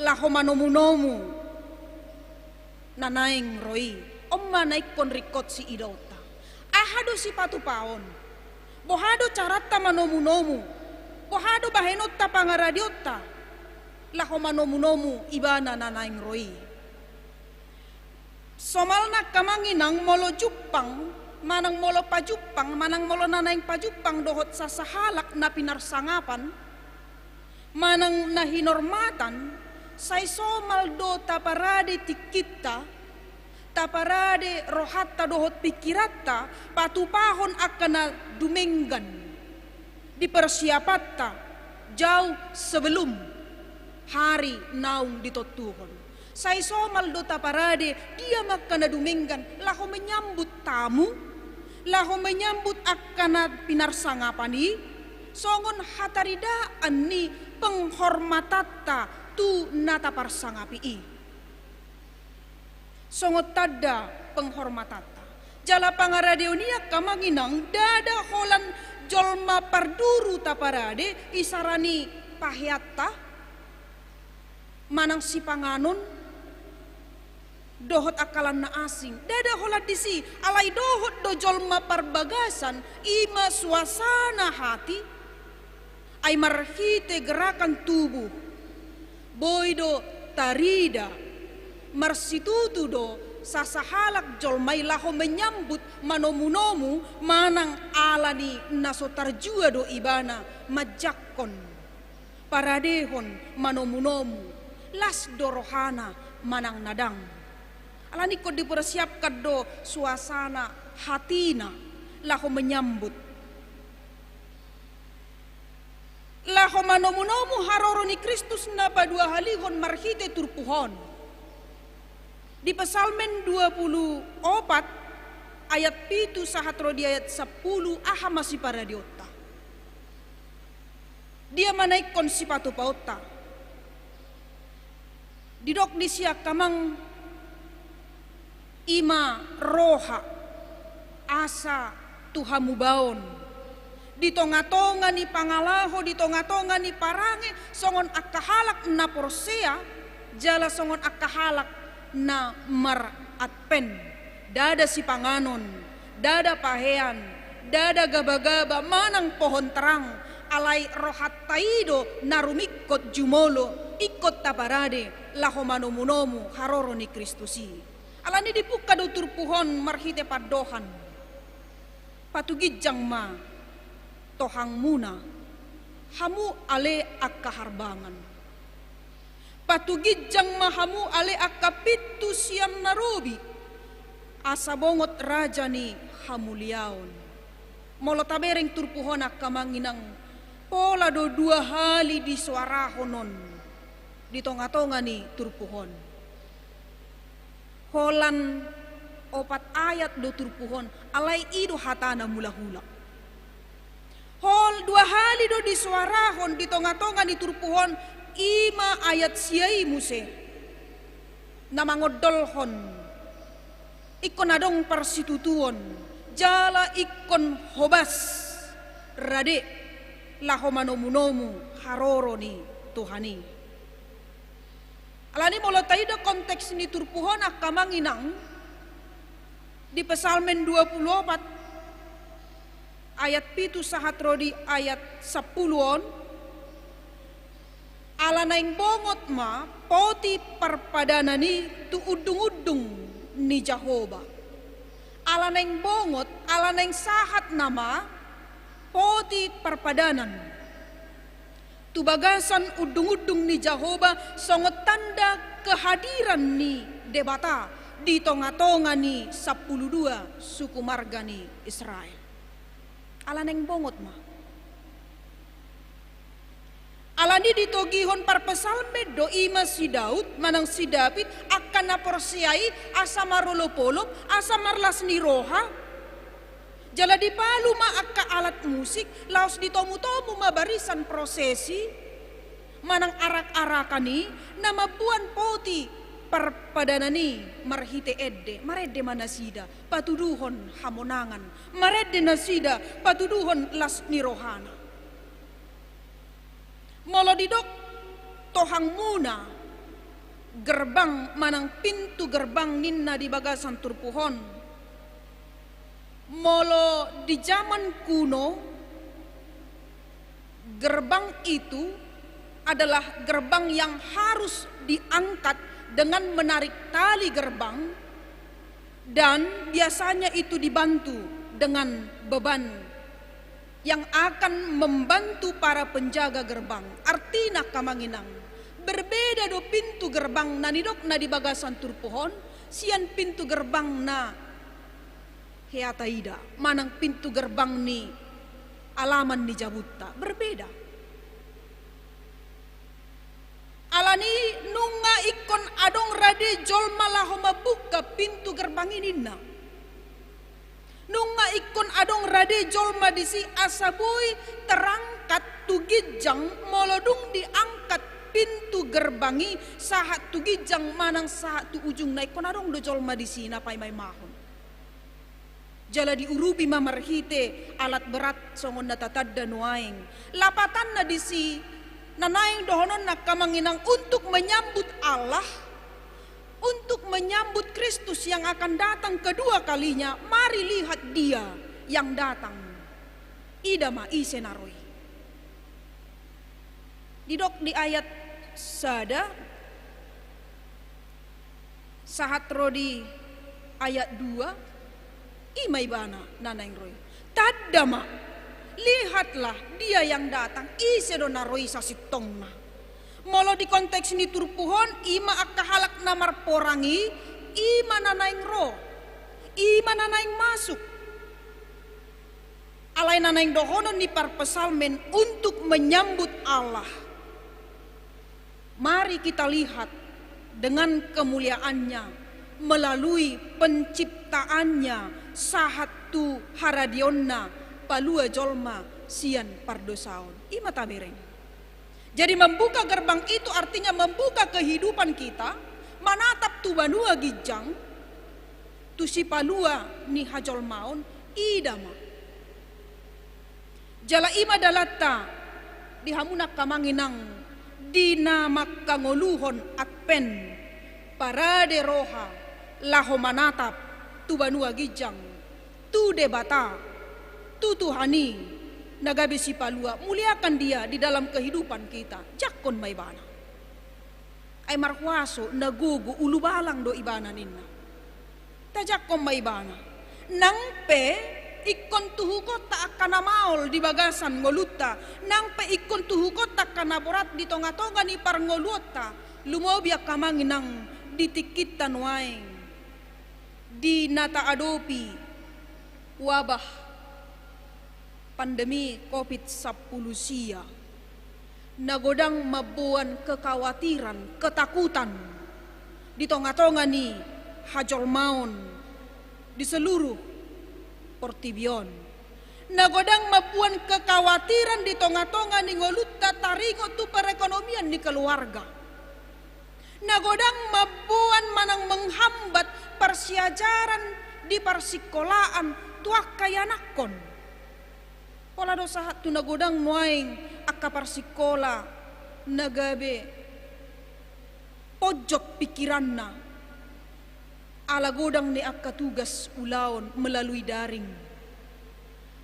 laho manomunomu na naeng ro i? On ma na ingkon ringkot siidaonta. Aha do sipatupaon? Boha do caranta manomunomu? Boha do bahenonta, pangaradeonta laho manomunomu Ibana na naeng ro i? Somalna angka amang inang, molo jumpang manang molo pajumpang manang molo na naeng pajumpang dohot sasahalak na pinarsangapan manang na hinormatan, sai somal do taparade tingkinta, taparade rohanta dohot pingkiranta patupahon angka na dumenggan di persiapanta jauh sebelum hari naung ditontuhon. Sai somal do taparade dia ma angka na dumenggan laho menyambut tamu, laho menyambut angka na pinarsangapan i, songon hataridaan ni penghormatanta tu na taparsangapi i. Songon tanda penghormatanta. Jala pangaradeon i angka amang inang, ndada holan jolma parduru taparade, isarani paheanta manang sipanganon dohot angka lan na asing. Ndada holan disi, alai dohot do jolma parbagasan, i ma suasana hati. Ai marhite gerakan tubuh boi do tarida, marsitutu do sasahalak jolma i laho menyambut, manomunomu, manang alani na so tarjua do ibana manjangkon paradehon manomunomu, las do rohana manang na ndang. Alani ingkon dipersiapkan do suasana hatina laho menyambut, laho manomunomu haroro ni Kristus na paduahalihon marhite turpuk on. Di Psalmen dua puluh opat ayat pitu sahat ro di ayat sampulu, aha ma siparadeonta? Dia ma na ingkon sipatupaonta? Didok disi angka amang, i ma roha, asa tu hamubaon di tongatonga ni pangalaho, di tongatonga ni parange, songon angka halak na porsea jala songon angka halak na mar-Advent. Ndada sipanganon, ndada pahean, ndada gabagaba manang pohon terang, alai rohanta i do na rumingkot jumolo, ingkon taparade laho manomunomu haroro ni Kristus i. Alani dipungka do turpuk on marhite pandohan: Patuginjang ma tohangmuna, hamu ale angka harbangan. Patuginjang ma hamu ale angka pintu sian na robi, asa bongot raja ni hamuliaon. Molo tabereng turpuk on angka amang inang, pola do dua hali disoarahon on di tonga-tonga ni turpuk on. Holan opat ayat do turpuk on, alai i do hatana mulak-ulak. Hol dua hali do disoarahon di tonga-tonga ni turpuk on, i ma ayat sia i muse na mangondolhon ingkon adong parsitutuon, jala ingkon hobas rade laho manomu-nomu haroro ni Tuhan i. Alani molo taida konteks ni turpuk on angka amang inang, di Psalmen dua pulu opat ayat pitu sahat ro di ayat sampulu on, ala naeng bongot ma poti parpadanan i tu undung-undung ni Jahowa. Ala naeng bongot, ala naeng sahat nama poti parpadanan tu bagasan undung-undung ni Jahowa songon tanda kehadiran ni Debata di tonga-tonga ni sampulu dua suku marga ni Israel. Ala naeng bongot ma. Alani ditogihon parpsalmen do i ma si Daud manang si David angka na porsea i asa marolop-olop, asa marlas ni roha. Jala dipalu ma angka alat musik, laos ditomu-tomu ma barisan prosesi manang arak-arakan i na mamboan poti parpadanan i marhite ende, marende ma nasida patuduhon hamonangan, marende nasida patuduhon las ni rohana. Molo didok tohangmuna gerbang manang pintu gerbang ninna di bagasan turpuk on, molo di zaman kuno, gerbang itu adalah gerbang yang harus diangkat dengan menarik tali gerbang, dan biasanya itu dibantu dengan beban yang akan membantu para penjaga gerbang. Artina angka amang inang, berbeda do pintu gerbang na nidok na di bagasan turpuk on sian pintu gerbang na hea taida manang pintu gerbang ni alaman ni jabunta, berbeda. Alani nunga ingkon adong rade jolma laho mambuka pintu gerbang i ninna. Nunga ingkon adong rade jolma disi asa boi terangkat tu ginjang, molo dung diangkat pintu gerbang i sahat tu ginjang manang sahat tu ujungna, ingkon adong do jolma disi na paima-imahon. Jala diurupi ma marhite alat berat songon na tatanda nuaeng. Lapatanna disi na naeng dohononna angka amang inang, untuk menyambut Allah, untuk menyambut Kristus yang akan datang kedua kalinya, mari lihat Dia yang datang. Ida ma ise na ro i. Didok di ayat sada sahat ro di ayat dua, i ma ibana na naeng ro i. Tanda ma, lihatlah Dia yang datang, ise do na ro i sasintongna. Molo di konteks ni turpuk on, i ma angka halak na marporang i, i ma na naeng ro, i ma na naeng masuk. Alai na naeng dohonon ni parpsalmen untuk menyambut Allah. Mari kita lihat dengan kemuliaan-Nya melalui penciptaan-Nya sahat tu haradionna palua jolma sian pardosaon. I ma tabereng. Jadi membuka gerbang itu artinya membuka kehidupan kita, manatap tu banua ginjang, tu sipalua ni hajolmaon, ida ma. Jala i ma dalanta di hamuna angka amang inang, di na mangkangoluhon Advent, parade roha laho manatap tu banua ginjang, tu Debata, tu Tuhan i na gabe sipalua, muliakan Dia di dalam kehidupan kita, jangkon ma Ibana. Ai marhuaso, na gogo, ulubalang do Ibana ninna. Tajangkon ma Ibana. Nang pe ingkon tuhukonta angka na maol di bagasan ngolunta, nang pe ingkon tuhukonta angka na borat di tonga-tonga ni parngoluonta, lumobi angka amang inang di tingkinta nuaeng, di na taadopi wabah Pandemi covid sampulu sia na godang mamboan kekhawatiran, ketakutan di tonga-tonga ni hajolmaon di seluruh portibi on. Na godang mamboan kekhawatiran di tonga-tonga ni ngolunta taringot tu perekonomian ni keluarga. Na godang mamboan manang menghambat parsiajaran di parsikolaan tu angka ianakhon. Pola do sahat tu na godang nuaeng angka parsikola na gabe ponjot pikiranna ala godang ni angka tugas ulaon melalui daring.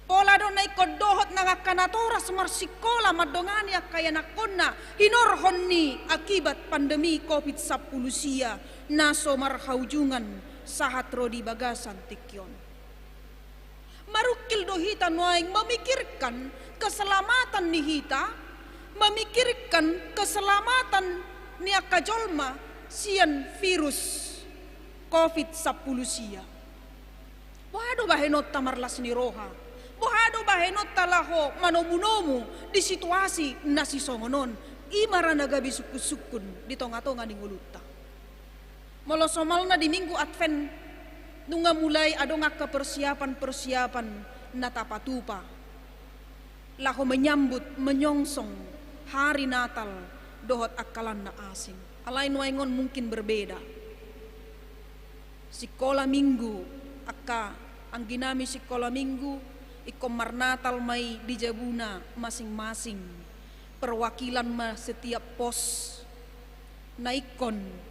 Pola do na ingkon dohot nang angka natoras marsikola mandongani angka ianakhonna hinorhon ni akibat pandemi covid sampulu sia na so marhaujungan sahat ro di bagasan tingki on. Marungkil do hita nuaeng memikirkan keselamatan ni hita, memikirkan keselamatan ni angka jolma sian virus covid sampulu sia. Boha do bahenonta marlas ni roha? Boha do bahenonta laho manomu-nomu di situasi na sisongon on? I ma ra na gabe sungkun-sungkun di tonga-tonga ni ngolunta. Molo somalna di Minggu Advent, nunga mulai adong angka persiapan-persiapan na tapatupa laho menyambut, menyongsong hari Natal dohot angka lan na asing. Alai nuaeng on mungkin berbeda. Sikola Minggu, angka angginami sikola Minggu, ingkon marnatal ma i di jabuna masing-masing. Perwakilan ma setiap pos na ingkon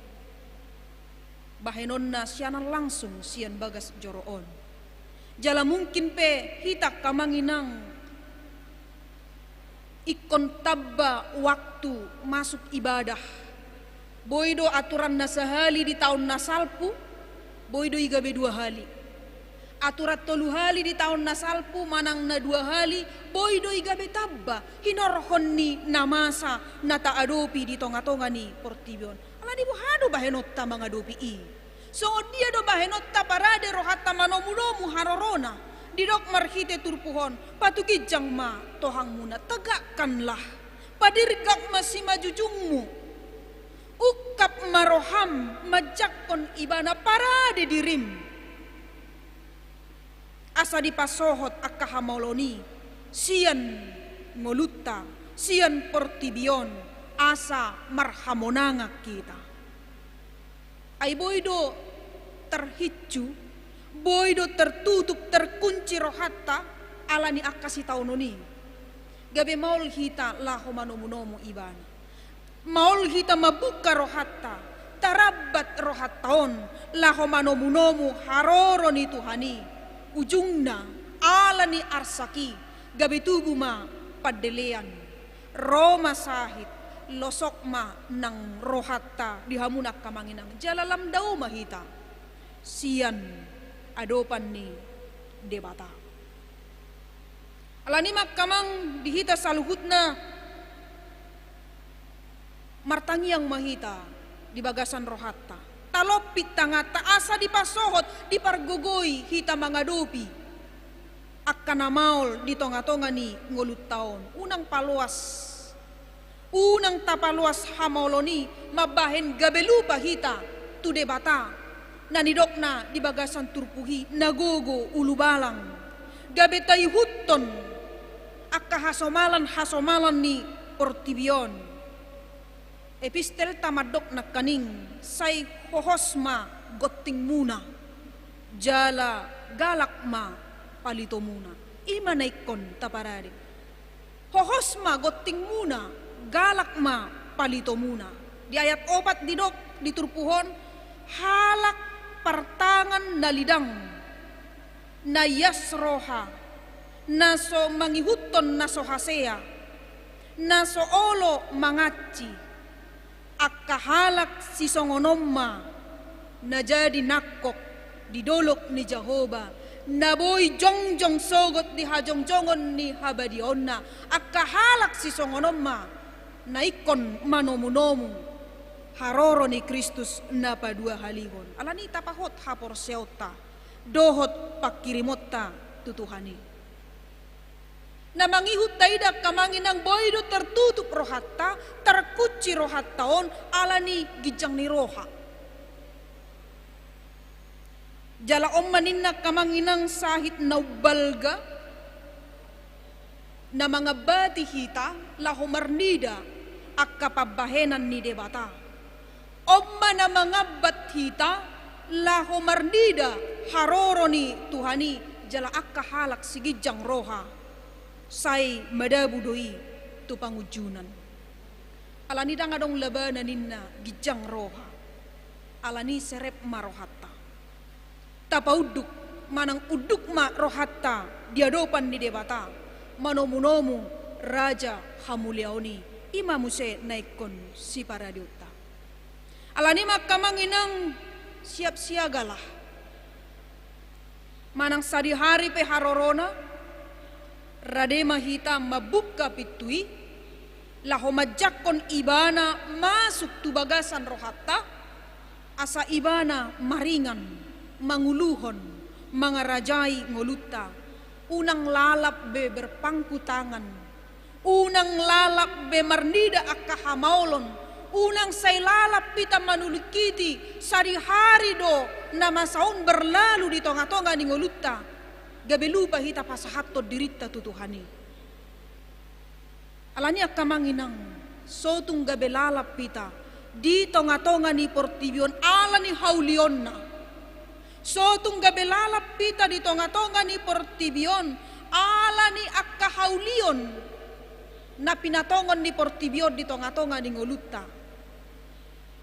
bahenonna sianan langsung sian bagas joro on. Jala mungkin pe hita angka amang inang ingkon tamba waktu masuk ibadah. Boi do aturan na sahali di taon na salpu, boi do i gabe dua hali. Aturan tolu hali di taon na salpu manang na dua hali, boi do i gabe tamba hinorhon ni na masa na taadopi di tonga-tonga ni portibi on. Alani boha do bahenonta mangadopi i? Songon dia do bahenonta parade rohanta manomu-nomu harorona? Didok marhite turpuk on, patuginjang ma tohangmuna, tegakkanlah, padirgak ma simanjujungmu, ungkap ma roham manjangkon Ibana, parade dirim. Asa dipasohot angka hamaolon i sian ngolunta, sian portibi on, asa marhamonangan hita. Ai boi do terhincu, boi do tertutup, terkunci rohanta alani angka sitaonon i. Gabe maol hita laho manomu-nomu Ibana. Maol hita mambuka rohanta, tarambat rohanta on laho manomu-nomu haroro ni Tuhan i. Ujungna, alani arsak i, gabe tubu ma pandelean. Ro ma sahit, losok ma nang rohanta di hamuna angka amang inang. Jala lam dao ma hita sian adopan ni Debata. Alani i ma angka amang, di hita saluhutna, martangiang ma hita di bagasan rohanta. Talompit tanganta asa dipasohot, dipargogoi hita mangadopi angka na maol di tonga-tonga ni ngolunta on. Unang paloas, unang tapaloas hamaolon i mambahen gabe lupa hita tu Debata. Na nidokna di bagasan turpuk i, na gogo ulubalang, gabe taihuthon angka hasomalan-hasomalan ni portibi on. Epistelta mandok nangkaning, sai hohos ma gontingmuna, jala galak ma palitomuna. I ma na ingkon taparade. Hohos ma gontingmuna, galak ma palitomuna. Di ayat opat didok di turpuk on, halak partangan na lidang, na ias roha, na so mangihuthon na so hasea, na so olo mangansi, angka halak sisongon on ma na jadi nangkok di dolok ni Jahowa, na boi jongjong sogot di hajongjongon ni habadiaonna. Angka halak sisongon on ma na ingkon manomu-nomu haroro ni Kristus na paduahalihon. Alani i tapahot haporseaonta dohot pangkirimonta tu Tuhan i. Na mangihut taida angka amang inang, boi do tertutup rohanta, terkunci rohanta on ala ni ginjang ni roha. Jala on ma ninna angka amang inang sahit na umbalga, na mangambati hita laho marnida angka pambahenan ni Debata. On ma na mangambat hita laho marnida haroro ni Tuhan i jala angka halak siginjang roha sai madabu do i tu pangunjunan. Ala ni ndang adong labana ninna ginjang roha. Ala ni serep ma rohanta. Tapaunduk manang unduk ma rohanta di adopan ni Debata, manomunomu Raja hamuliaon i, i ma muse na ingkon siparadeonta. Ala ni ma angka amang inang, siap siagalah. Manang sadihari pe harorona, rade ma hita mambungka pintu i, laho manjangkon Ibana masuk tu bagasan rohanta, asa Ibana maringan, manguluhon, mangarajai ngolunta. Unang lalap be berpangku tangan. Unang lalap be marnida angka hamaolon. Unang sai lalap hita manulingkiti sadihari do na masa on berlalu di tongatonga ni ngolunta. Gabe lupa hita pasahathon dirinta tu Tuhan i. Ala ni angka amang inang, so tung gabe lalap hita di tongatonga ni portibi on ala ni haulionna. So tung gabe lalap hita di tongatonga ni portibi on ala ni angka haulion na pinatongon ni portibi on di tongatonga ni ngolunta.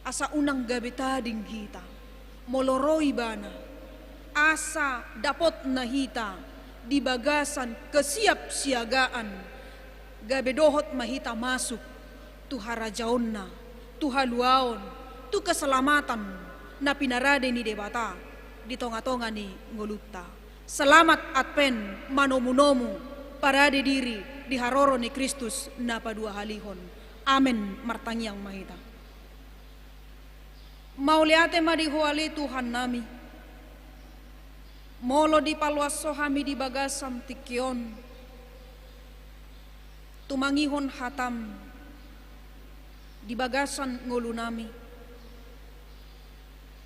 Asa unang gabe tading hita molo ro Ibana, asa dapotna hita di bagasan kesiapsiagaan, gabe dohot ma hita masuk tu harajaonna, tu haluaon, tu keselamatan na pinarade ni Debata di tongatonga ni ngolunta. Selamat Advent manomunomu, parade diri di haroro ni Kristus na paduahalihon. Amen. Martangiang ma hita. Mauliate ma di Ho ale Tuhannami, molo dipaloas Ho hami di bagasan tingki on, tumangihon hataM di bagasan ngolunami.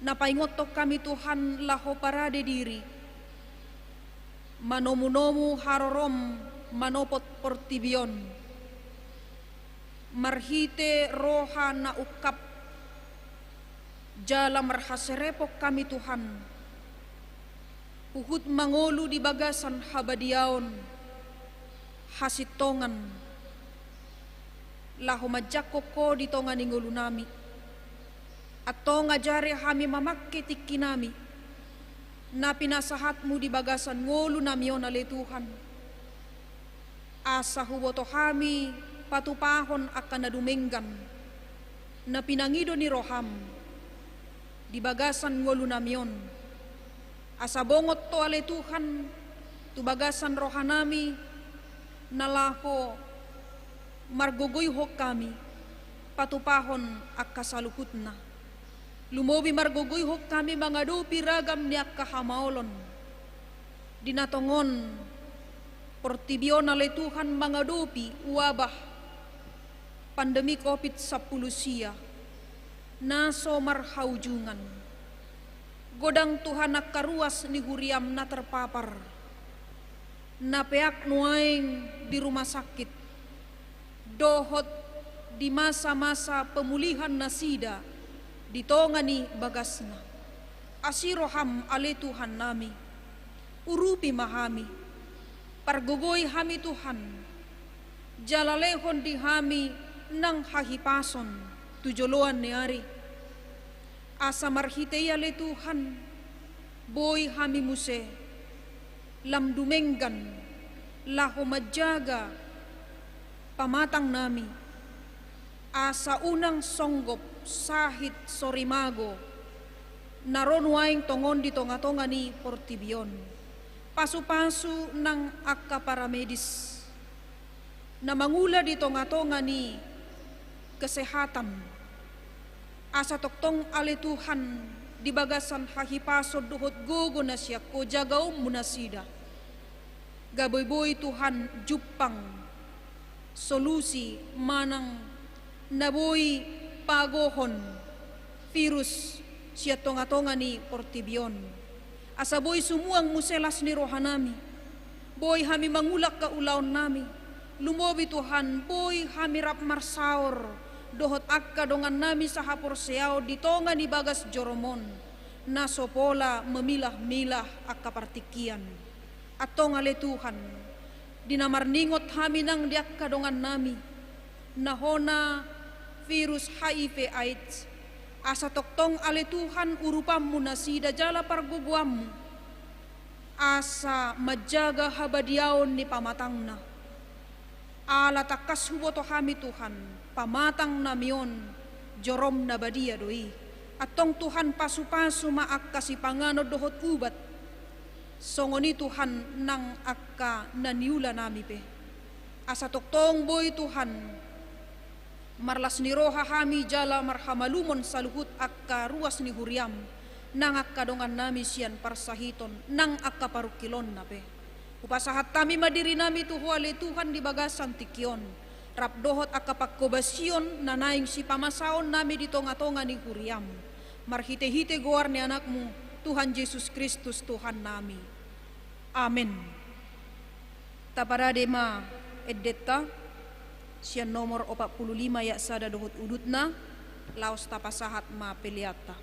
Na paingothon hami Tuhan laho parade diri, manomunomu harorom manopot portibi on. Marhite roha na ungkap jala marhaserepon hami Tuhan, huhut mangolu di bagasan habadiaon, hasintongan, laho manjangkon Ho di tonga ni ngolunami. Antong ajari hami mamangke tingkinami na pinasahatMu di bagasan ngolunami on ale Tuhan. Asa huboto hami patupahon angka na dumenggan na pinangido ni rohaM di bagasan ngolunami on. Asa bongot Ho ale Tuhan tu bagasan rohanami na laho margogoihon hami patupahon angka saluhutna. Lumobi margogoihon hami mangadopi ragam ni angka hamaolon. Di na tongon portibi on ale Tuhan mangadopi wabah pandemi covid sampulu sia na so marhaujungan. Godang Tuhan angka ruas ni huriaM na terpapar, na peak nuaeng di rumah sakit, dohot di masa-masa pemulihan nasida di tonga ni bagasna. Asi rohaM ale Tuhannami, urupi ma hami, pargogoi hami Tuhan, jala lehon di hami nang hahipason tu joloan ni ari. Asa marhite i ale Tuhan, boi hami muse lam dumenggan laho manjaga pamatangnami, asa unang songgop sahit sorimago na ro nuaeng tongon di tongatonga ni portibi on. Pasupasu nang angka paramedis na mangula di tongatonga ni kesehatan. Asa tongtong ale Tuhan di bagasan hahipason dohot gogo na sian Ho jagaonmu nasida. Gabe boi Tuhan jumpang solusi manang na boi pagohon virus sian tonga-tonga ni portibi on. Asa boi sumuang muse las ni rohanami, boi hami mangula angka ulaonnami, lumobi Tuhan boi hami rap marsaor dohot angka dongannami sahaporseaon di tonga ni bagas jorom on, na so pola mamilah-milah angka partingkian. Antong ale Tuhan, di na marningot hami nang di angka dongannami na hona virus H I V AIDS, asa tongtong ale Tuhan urupanmu nasida jala pargogoanmu, asa manjaga habadiaon ni pamatangna. Ala tangkas huboto hami Tuhan, pamatangnami on jorom na badia do i. Antong Tuhan pasu-pasu ma angka sipanganon dohot ubat, songon i Tuhan nang angka na niulanami pe. Asa tongtong boi Tuhan marlas ni roha hami jala marhamalumon saluhut angka ruas ni huriam, nang angka dongannami sian parsahiton nang angka parungkilonna pe. Hupasahat hami ma dirinami tu Ho ale Tuhan di bagasan tingki on, rap dohot angka panghobasion na naeng sipamasaonnami di tonga-tonga ni huriam, marhite-hite goar ni Anakmu, Tuhan Jesus Kristus Tuhannami. Amen. Taparade ma endenta sian nomor opat pulu lima ayat sada dohot udutna, laos tapasahat ma peleanta.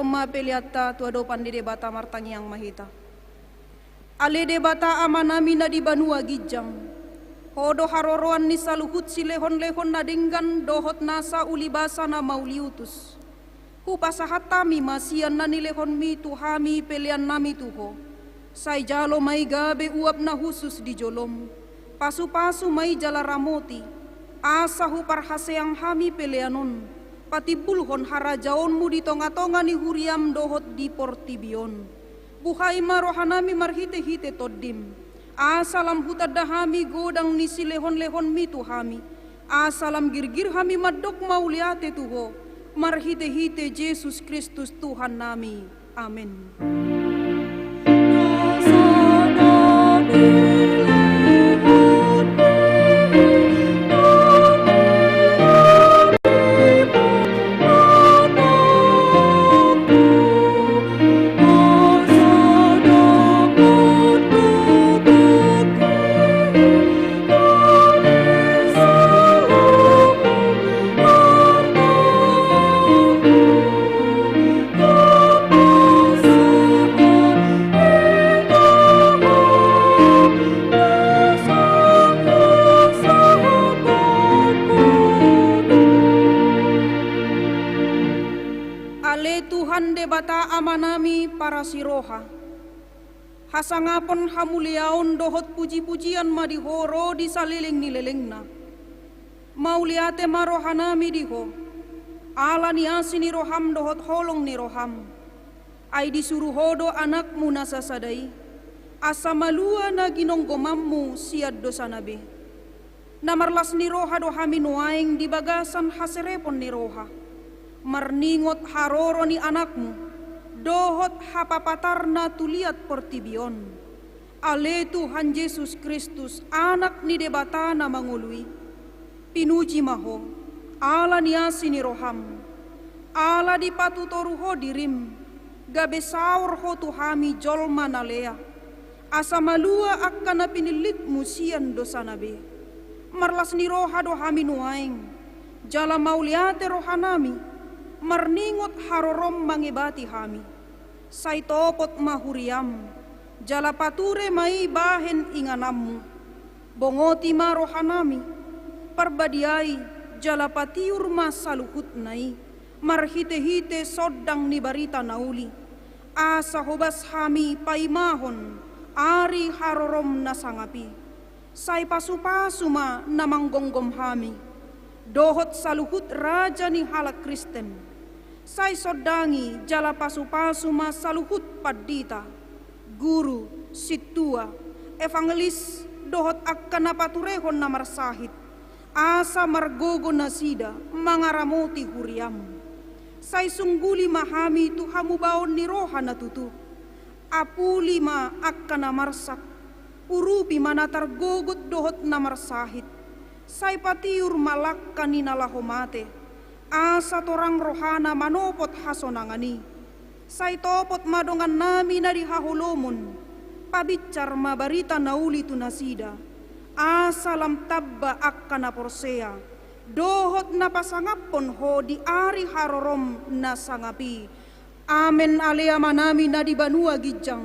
ma peleanta tu adopan ni Debata. Martangiang ma hita. Ale Debata Amanami na di banua ginjang, Ho do haroroan ni saluhut silehonlehon na denggan dohot nasa ulibasa na mauliutus. Hupasahat hami ma sian na nilehonMi tu hami peleannami tu Ho. Sai jalo ma i gabe uap na hushus di joloM. Pasupasu ma i jala ramoti, asa huparhaseang hami pelean on patimbulhon harajaonMu di tongatonga ni huriaM dohot di portibi on. Buhai ma rohanami marhitehite TondiM, asa lam hutanda hami godang ni silehonlehonMi tu hami, asa lam girgir hami mandok mauliate tu Ho, marhitehite Jesus Kristus Tuhannami. Amen. Ale Tuhan Debata Amanami parasi roha, hasangapon, hamuliaon dohot pujipujian ma di Ho ro di saleleng ni lelengna. Mauliate ma rohanami di Ho, ala ni asi ni roham dohot holong ni roham. Ai disuru Ho do AnakMu na sasada i, asa malua na ginonggomanMu sian dosana be. Na marlas ni roha do hami nuaeng di bagasan haserepon ni roha, marningot haroro ni AnakMu, dohot hapapatarNa tu liat portibi on. Ale Tuhan Jesus Kristus, Anak ni Debata na mangolu i, pinuji ma Ho, ala ni asi ni roham, ala dipatutoru Ho dirim, gabe saor Ho tu hami jolma na lea, asa malua angka na pinillitMu sian dosana be. Marlas ni roha do hami nuaeng, jala mauliate rohanami, marningot harorom mangebati hami. Sai topot ma huriam, jala pature ma i bahen ingananmu. Bongoti ma rohanami, parbadiai, jala patiur ma saluhutna i, marhitehite sondang ni barita na uli, asa hobas hami paimahon ari harorom na sangap i. Sai pasupasu ma na manggomgom hami, dohot saluhut raja ni halak Kristen. Sai sondangi jala pasupasu ma saluhut pandita, guru, sintua, evangelis, dohot angka na paturehon na marsahit, asa margogo nasida mangaramoti huriam. Sai sungguli ma hami tu hamubaon ni roha na tutu. Apuli ma angka na marsak, urupi ma na targogot dohot na marsahit. Sai patiur ma langka ni na laho mate, asa torang rohana manopot hasonangan i. Sai topot ma dongannami na di haholomon, pabinsar ma barita na uli tu nasida, asa lam tamba angka na porsea, dohot na pasangaphon Ho di ari harorom na sangap i. Amen. Ale Amanami na di banua ginjang,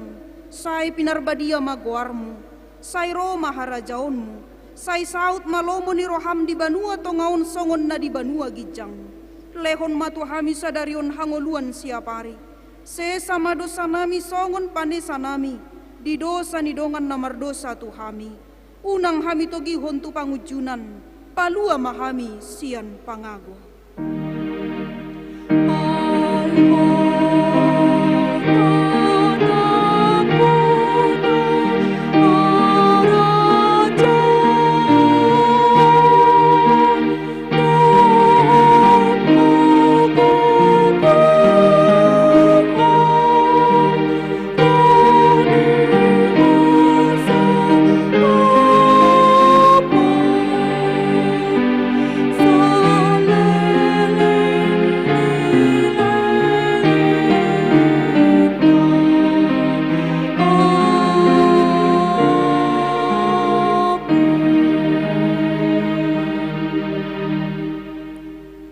sai pinarbadia ma goarmu, sai ro ma harajaonmu, sai saut ma lomo ni roham di banua tonga on songon na di banua ginjang. Lehon ma tu hami sadari on hangoluan siapari. Sesa ma dosanami songon panesanami di dosa ni dongan na mardosa tu hami. Unang hami togihon tu pangunjunan, palua ma hami sian pangago.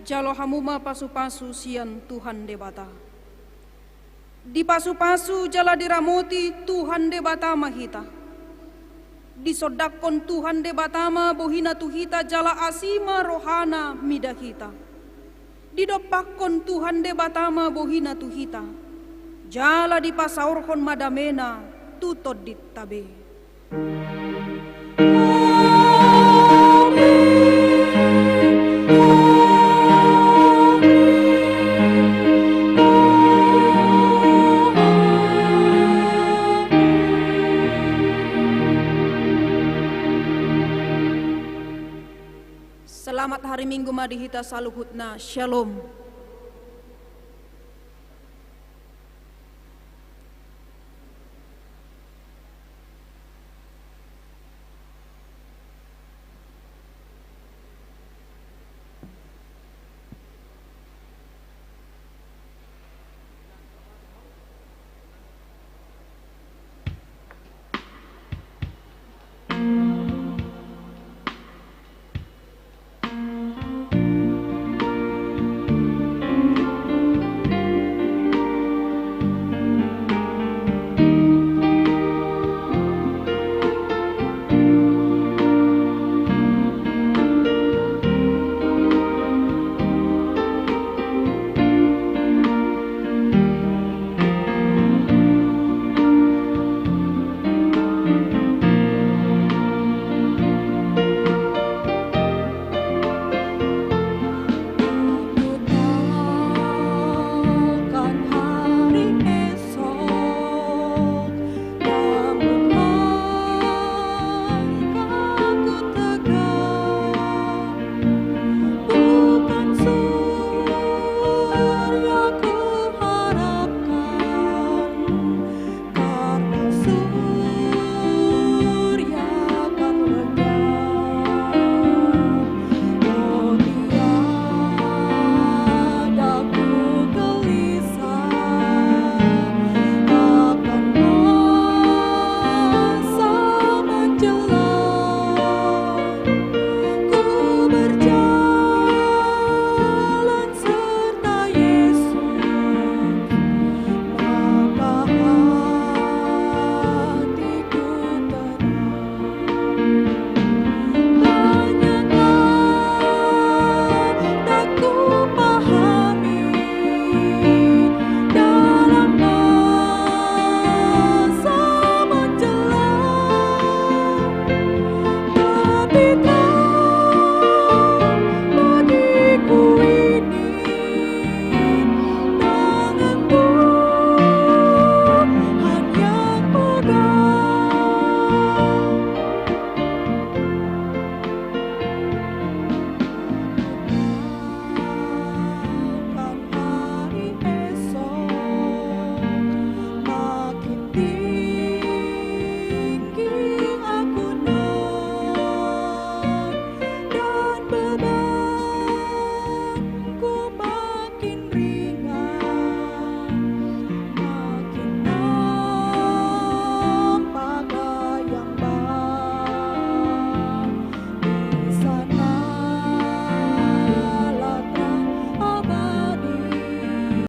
Jalo hamu ma pasupasu sian Tuhan Debata. Dipasupasu jala diramoti Tuhan Debata ma hita. Disondangkon Tuhan Debata ma bohina tu hita jala asi ma rohana mida hita. Didompakkon Tuhan Debata ma bohina tu hita, jala dipasaorhon ma damena tu tondinta be. Selamat hari Minggu ma di hita saluhutna. Shalom.